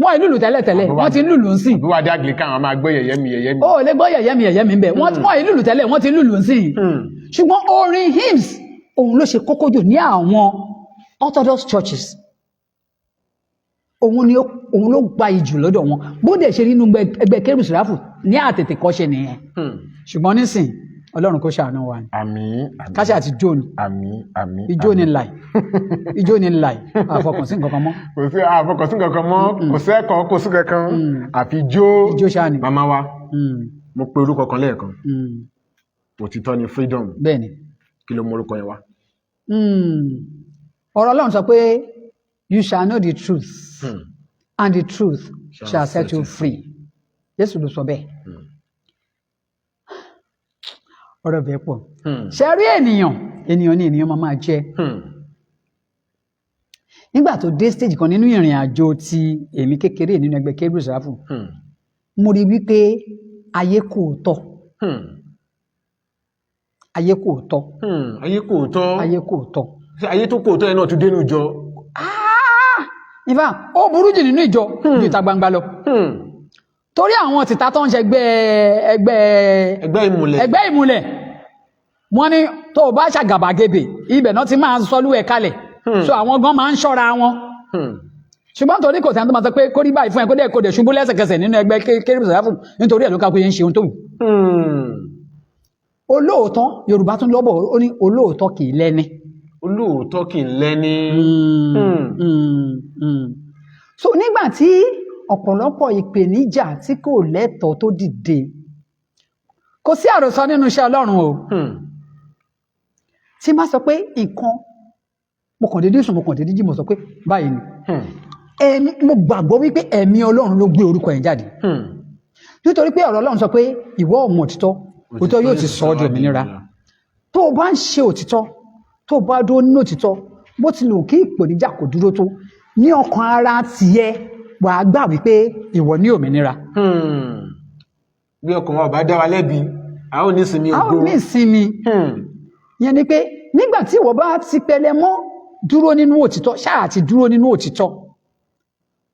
Wọ́n ìlúlù tẹ́lẹ̀tẹ́lẹ̀, wọ́n ti ń lùlù ń sìn. Bí wàá dé Anglican, àwọn máa gbọ́ yẹ̀yẹ́ mi, yẹ̀yẹ́ mi. Ó lè gbọ́ yẹ̀yẹ́ mi, yẹ̀yẹ́ mi ń bẹ̀. Wọ́n ìlúlù tẹ́lẹ̀, wọ́n ti ń lùlù ń sìn. Ṣùgbọ́n orin hymns, òun ló ṣe kókó jù ní àwọn Orthodox churches. Òun ni òun ló gba ìjù lọ́dọ̀ wọn. Bó dẹ̀ ṣe nínú ẹgbẹ́ Kérúbù Séráfù ní àtètè kọ́ṣe nìyẹn. Ṣùgbọ́n nísìn, Ọlọ́run kó ṣàánú wa ni. Àmín, àmín. Káṣí àti jó ni. Àmín, àmín. Ijó ni láì, ijó ni láì, àfọkànsí nǹkan kan mọ́. Kò sí àfọkànsí kankan mọ́, kò sẹ́kọ̀ọ́, kò sí kankan àfi jó. Ijó ṣáà ni. Màmá wa, mo pe orúkọ kan lẹ́ẹ̀kan, òtítọ́ ni freedom. Bẹ́ẹ̀ ni. Kí ló mú orúkọ yẹn wá? Ọ̀rọ̀ Ọlọ́run sọ pé, "You shall know the truth, and the truth shall set you free." Jésù ló sọ bẹ́ẹ̀. Ọ̀rọ̀ bẹ́ẹ̀ pọ̀. Ṣe rí ènìyàn, ènìyàn ní ènìyàn máa máa jẹ́. Nígbà tó dé stage kan nínú ìrìn àjò ti èmi kékeré nínú ẹgbẹ́ Kérúbù Séráfù, mo rí wípé ayé kò tọ́. Ayé kò tọ́. Ayé kò tọ́. Ayé kò tọ́. Ṣé ayé tó kò tọ́ yẹn náà tún dénú jọ? In fact, ó burú jù nínú ìjọ ju ìta gbangba lọ, torí àwọn tìta tó ń ṣe ẹgbẹ́ ẹgbẹ́ Ẹgbẹ́ ìmùlẹ̀. Ẹgbẹ́ ìmùlẹ̀, wọ́n ní tó o bá ṣàgàbàgebè, ibẹ̀ náà ti máa sọlú ẹ̀ kalẹ̀. So àwọn gan máa ń ṣọ́ra wọn. Ṣùgbọ́n torí kò sẹ́ni tó máa sọ pé kó rí báyìí fún ẹ, kó dẹ̀ ṣubú lẹ́sẹ̀kẹsẹ̀ nínú ẹgbẹ́ Kérúbù Séráfù, nítorí ẹ̀ ló ká pé ń ṣe ohun tó wù. Olóòótọ́, Yorùbá tún lọ́bọ̀, ó ní olóòótọ́ kì í lẹ́ni. Olóòótọ́ kì í lẹ́ni. So nígbà tí ọ̀pọ̀lọpọ̀ ìpèníjà tí kò lẹ́tọ̀ọ́ tó dìde, kò sí àròsọ nínú iṣẹ́ Ọlọ́run o. Tí má sọ pé nǹkan, mo kàn déédéé sùn, mo kàn déédéé jí, mo sọ pé báyìí ni. Ẹ̀mí, mo gbàgbọ́ wípé ẹ̀mí Ọlọ́run ló gbé orúkọ yẹn jáde, nítorí pé ọ̀rọ̀ Ọlọ́run sọ pé ìwọ ò mọ̀ òtítọ́, òtítọ́ yóò ti sọ ọ́ di òmìnira. Tó o bá ń ṣe òtítọ́, tó o bá dúró nínú òtítọ́, bó ti lù kí ìpèníjà kò dúró tó, ní ọkàn ara tiẹ̀, wàá gbà wípé ìwọ ní òmìnira. Bí ọkàn wa ò bá dá wa lẹ́bi, a ó ní ìsinmi A ó ògo. ní ìsinmi. Ìyẹn ni pé nígbà tí ìwọ bá ti pẹlẹ mọ́ dúró nínú òtítọ́, ṣáà ti dúró nínú òtítọ́,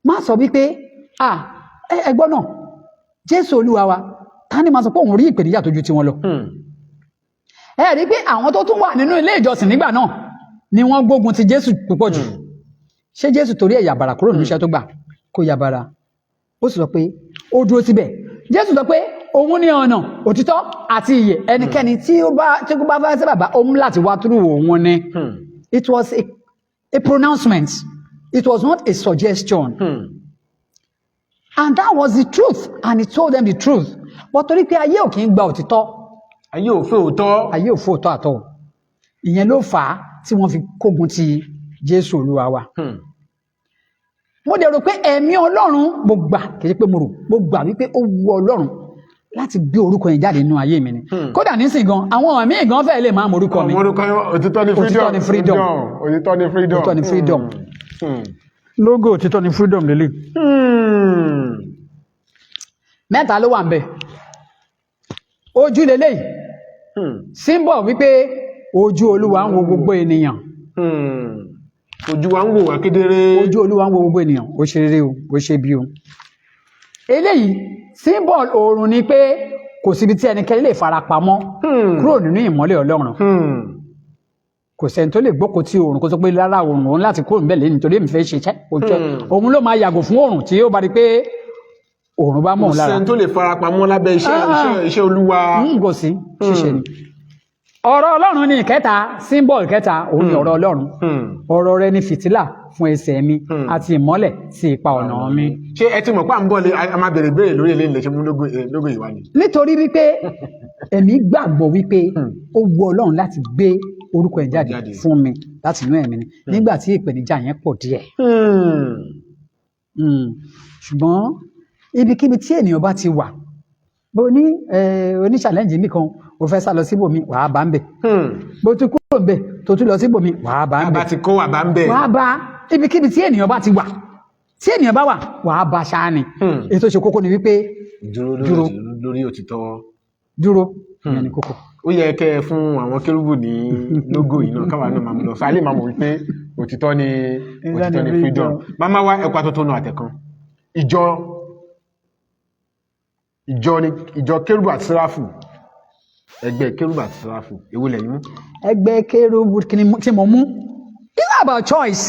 má sọ wípé ah, ẹgbọ́n náà, Jésù Olúwa wa, ta ni máa sọ pé òun rí ìpèníjà tó ju tiwọn lọ? Ẹ rí pé àwọn tó tún wà nínú ilé ìjọsìn nígbà náà ni wọ́n gbógun ti Jésù púpọ̀ jù. Ṣé Jésù torí ẹ̀ yàbàrà kúrò nínú iṣẹ́ tó gbà? Kó yàbàrà. Ó sì sọ pé ó dúró síbẹ̀. Jésù sọ pé òun ní ọ̀nà, òtítọ́ àti ìyè. Ẹnikẹ́ni tí ó bá fẹ́ sí bàbá, òun láti wá túrú òun ni. It was a pronouncement, it was not a suggestion. And that was the truth, and he told them the truth. But torí pé ayé ò kì í gba òtítọ́. Ayé ò fẹ́ òótọ́. Ayé ò fẹ́ òótọ́ àtọ̀. Ìyẹn ló fà á tí wọ́n fi kógun ti Jésù Olúwa wa. Mo dẹ̀ rò pé ẹ̀mí Ọlọ́run, mo gbà, kì í ṣe pé mo rò, mo gbà wípé ó wu Ọlọ́run láti gbé orúkọ yẹn jáde nínú ayé mi ni. Kódà nísìnyí gan, àwọn míì gan fẹ́ẹ́ lè máa mọ orúkọ mi. Ọmọ orúkọ yẹn, òtítọ́ ni freedom. Òtítọ́ ni freedom. Òtítọ́ ni freedom. Òtítọ́ ni freedom. Logo òtítọ́ ni freedom lélẹ̀. Mẹ́ta ló wà ń bẹ̀. Ojú lélẹ̀, symbol wípé ojú Olúwa ń wo gbogbo ènìyàn. Ojú wa ń wò wá kedere. Ojú Olúwa ń wo gbogbo ènìyàn, ó ṣe rere o, ó ṣe bí o. Eléyìí, symbol oòrùn ni, pé kò síbi tí ẹnikẹ́ni lè fara pamọ́ kúrò nínú ìmọ́lẹ̀ Ọlọ́run. Kò sẹ́ni tó lè gbókò tí oòrùn kó sọ pé rárá, oòrùn, òun láti kúrò níbẹ̀ lẹ́nu nítorí èmi fẹ́ ṣiṣẹ́. Òun ló máa yàgò fún oòrùn tí ó bá di pé oòrùn bá mọ̀ Kò òun lára. sẹ́ni tó lè farapamọ́ lábẹ́ iṣẹ́ iṣẹ́ Olúwa. Kò sí ṣíṣe ni. Ọ̀rọ̀ Ọlọ́run ní ìkẹta, symbol kẹta, òun ni ọ̀rọ̀ Ọlọ́run. Ọ̀rọ̀ rẹ ni fìtílà fún ẹsẹ̀ mi àti ìmọ́lẹ̀ sí ipa ọ̀nà mi. Ṣé ẹ ti mọ̀ pé à ń bọ̀ lé, a máa bèrè béèrè lórí eléyìí lè ṣe mú logo yìí wá ni? Nítorí wípé èmi gbàgbọ́ wípé ó wu Ọlọ́run láti gbé orúkọ ẹ̀ jáde Jáde. fún mi láti inú ẹ̀mí ni nígbà tí ìpèníjà yẹn pọ̀ díẹ̀. Ṣùgbọ́n ibikíbi tí ènìyàn bá ti wà, bó ní oní challenge mi kan, o fẹ́ sá lọ síbòmí, wàá bá ń bẹ̀. Bó tún kúrò ń bẹ̀, tó tún lọ síbòmí, wàá bá ń Bàbá bẹ̀. ti kó wà bá ń bẹ̀. Wàá bá. Ibikíbi tí ènìyàn bá ti wà, tí ènìyàn bá wà, wàá bá ṣáá ni. Èyí tó ṣe kókó ni wípé dúró Dúró. lórí òtítọ́. Dúró, ìyẹn ni kókó. Ó yẹ kẹ́ ẹ fún àwọn kérúbù ní logo yìí náà, káwa náà máa mú lọ sọ alẹ́, máa mọ̀ wípé òtítọ́ ni, òtítọ́ ni freedom. Máma wá ẹ̀kọ́ àtọ́tọ́nù àtẹ̀kan. Ìjọ ni ìjọ kérúbù àti sẹ́ráfù, ẹgbẹ́ kérúbù àti sẹ́ráfù, èwo lẹ̀yin mú? Ẹgbẹ́ kérúbù kí ni tí mo mú? It's not about choice,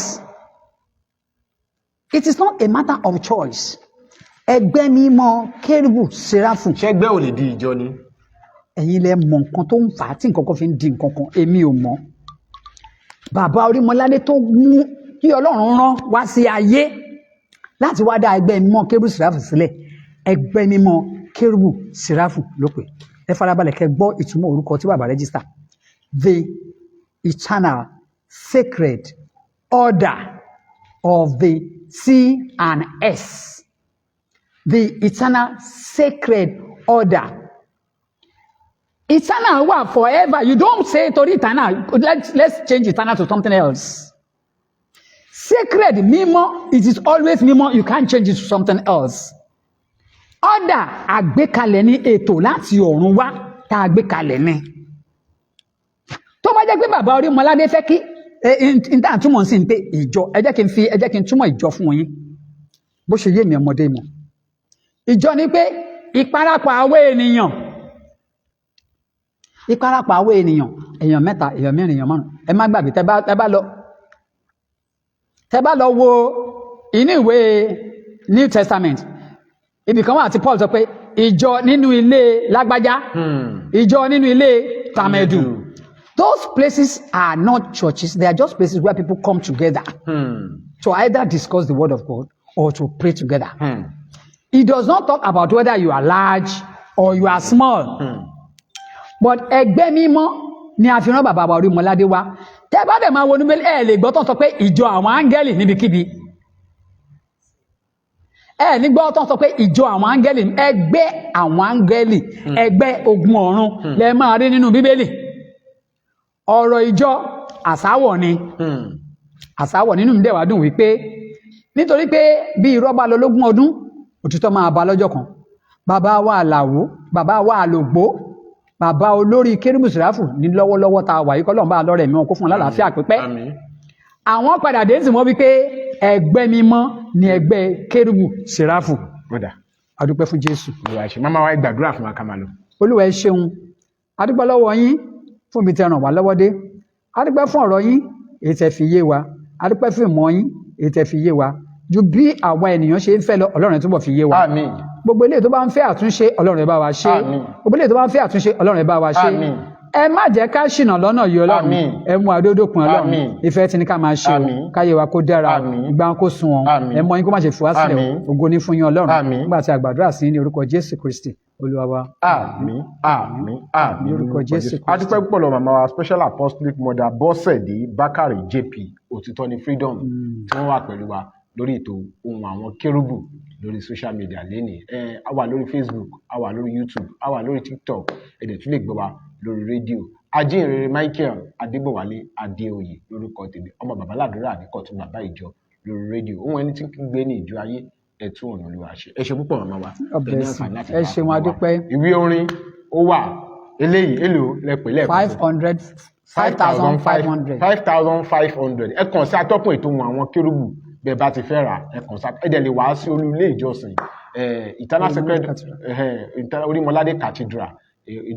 it is not a matter of choice. Ẹgbẹ́ mímọ́ kérúbù sẹ́ráfù. Ṣẹ́gbẹ́ ò lè di ìjọ ni? Ẹ̀yin lẹ mọ̀ nǹkan tó ń fà á tí nǹkan kan fi ń di nǹkan kan, èmi ò mọ̀. Bàbá Orímọládé tó mú kí Ọlọ́run rán wá sí ayé láti wá dá ẹgbẹ́ mímọ́ kérúbù sẹ́ráfù sílẹ̀, ẹgbẹ́ mímọ́ kérúbù sẹ́ráfù ló pè. Ẹ farabalẹ̀ kẹ́ gbọ́ ìtumọ̀ orúkọ tí bàbá register: the Eternal Sacred Order of the C and S. The Eternal Sacred Order. Eternal wà forever. You don't say torí eternal, let's change eternal to something else. Sacred, mímọ́, it is always mímọ́. You can't change it to something else. Order, àgbékalẹ̀ ní ètò láti ọ̀run wá tá a gbé kalẹ̀ ní. Tó bá jẹ́ pé bàbá Orímọládé fẹ́ kí n tá à ń túmọ̀ sí ni pé ìjọ, ẹ jẹ́ kí n túmọ̀ ìjọ fún yín bó ṣe yé mi ọmọdé mọ̀. Ìjọ ni pé ìparapọ̀ àwọn ènìyàn, ìparapọ̀ àwọn ènìyàn, èèyàn mẹ́ta, èèyàn mẹ́rin, èèyàn márùn. Ẹ má gbàgbé, tẹ́ bá lọ wo inú ìwé New Testament, ibì kan wà tí Paul sọ pé ìjọ nínú ilé lágbájá, ìjọ nínú ilé tàmẹ̀dù. Those places are not churches. They are just places where people come together to either discuss the word of God or to pray together. It does not talk about whether you are large or you are small. But ẹgbẹ́ mímọ́ ni a fi rán bàbá wa Orímọládé wá. Tẹ́ bá dẹ̀ máa wo níbẹ̀, ẹ lè gbọ́ tán sọ pé ìjọ àwọn áńgẹ́lì níbikíbi. Ẹ ní gbọ́ tán sọ pé ìjọ àwọn áńgẹ́lì, ẹgbẹ́ àwọn áńgẹ́lì, ẹgbẹ́ ogun ọ̀run lẹ máa rí nínú Bíbélì. Ọ̀rọ̀ ìjọ àsáwọ̀ ni. Àsáwọ̀ nínú mi dẹ̀ wá dùn wípé nítorí pé bí irọ́ bá lọ lógún ọdún, òtítọ́ máa bá lọ́jọ́ kan. Bàbá wa Àlàó, bàbá wa Àlògbó, bàbá olórí Kérúbù Sèráfù ní lọ́wọ́lọ́wọ́ tá a wà yìí, kọ́lọ́run bá lọ́rẹ̀ mi wọn kó fún wọn lálàáfíà pípẹ́. Àmín. Àwọn padà dé sí wọn wípé ẹgbẹ́ mímọ́ ni ẹgbẹ́ Kérúbù Sèráfù. Ó dà. A dúpẹ́ fún Jésù. Olúwa ṣe. Màmá wa, ẹ gbàdúrà fún wa ká máa lọ. Olúwa, ẹ ṣeun. A dúpẹ́ lọ́wọ́ yín fún ibi tẹ́ ràn wá lọ́wọ́ dé. A dúpẹ́ fún ọ̀rọ̀ yín èyí tẹ́ fi yé wa. A dúpẹ́ fún ìmọ̀ yín èyí tẹ́ fi yé wa ju bí àwa ènìyàn ṣe ń fẹ́ lọ. Ọlọ́run, ẹ túbọ̀ fi yé wa. Àmín. Gbogbo eléyìí tó bá ń fẹ́ àtúnṣe, Ọlọ́run, ẹ bá wa ṣe. Àmín. Gbogbo eléyìí tó bá ń fẹ́ àtúnṣe, Ọlọ́run, ẹ bá wa ṣe. Àmín. Ẹ má jẹ́ ká ṣìnà lọ́nà yìí, Ọlọ́run. Àmín. Ẹ mú adódópin, Ọlọ́run. Àmín. Ìfẹ́ tí ní ká máa ṣe o. Àmín. Káyé wa kó dára o. Àmín. Ìgbà kó sun wọn. Àmín. Ẹ mọ yín kó má ṣe fi wá sílẹ̀ o. Àmín. Ògo ní fún yín, Ọlọ́run. Àmín. Nígbà tí a gbàdúrà sí ní orúkọ Jésù Kristi Olúwa wa. Àmín, àmín, àmín. Ní orúkọ Jésù Kristi. A dúpẹ́ púpọ̀ lọ màmá wa, Special Apostolic Mother Bọ́sẹ̀dé Bákàrè JP, Òtítọ́ ni Freedom, tí wọ́n wà pẹ̀lú wa lórí ètò Ohùn Àwọn Kérúbù lórí social media lénìí. Ẹ a wà lórí Facebook, a wà lórí YouTube, a wà lórí TikTok. Ẹ dẹ̀ tún lè gbọ́ wa lórí rédíò. Ajínrere Michael Adébọ̀wálé Adéoyè lórúkọ tèmi, ọmọ bàbá làdúrà àdìkọ̀tún, bàbá ìjọ lórí rédíò, ohun ẹni tí ń gbé ní ìjọ ayé, ẹ tún ọ̀nà Olúwa ṣe. Ẹ ṣe púpọ̀, màmá wa. God Ẹ ní bless you. àǹfààní láti Ẹ bá ṣeun, wa. a dúpẹ́. Ìwé orin ó wà, eléyìí èlò lẹ pè lẹ́ẹ̀kan? 500, 5,500. 5,500. Ẹ kàn sí atọ́kùn ètò Ohùn Àwọn Kérúbù bẹ́ẹ̀ bá ti fẹ́ rà. Ẹ kàn sí, ẹ dẹ̀ lè wá sí olú ilé ìjọsìn Eternal Orímọládé Sacred Cathedral. Orímọládé Cathedral,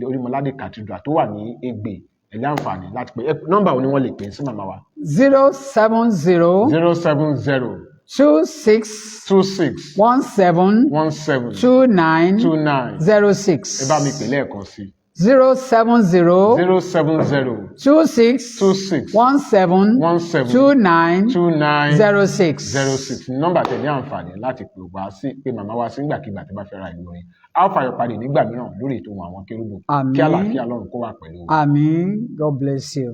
Orímọládé Cathedral tó wà ní Ègbè. Ẹ ní àǹfààní láti pè ẹ. Nọ́mbà wo ni wọ́n lè pè sí, màmá wa? 070 070 26 26 17 17 29 29 06. Ẹ bá mi pè lẹ́ẹ̀kan sí. 070 070 26 26 17 17 29 29 06. 06. Nọ́mbà tẹ́ ní àǹfààní láti pè wá sí, pé màmá wa sí nígbàkigbà tí bá fẹ́ ra ìwé orin. A ó fàyọ̀ padì nígbà mìíràn lórí ètò Ohùn Àwọn Kérúbù. Àmín. Kí àlàáfíà Ọlọ́run kó wà pẹ̀lú wa. Àmín. God bless you.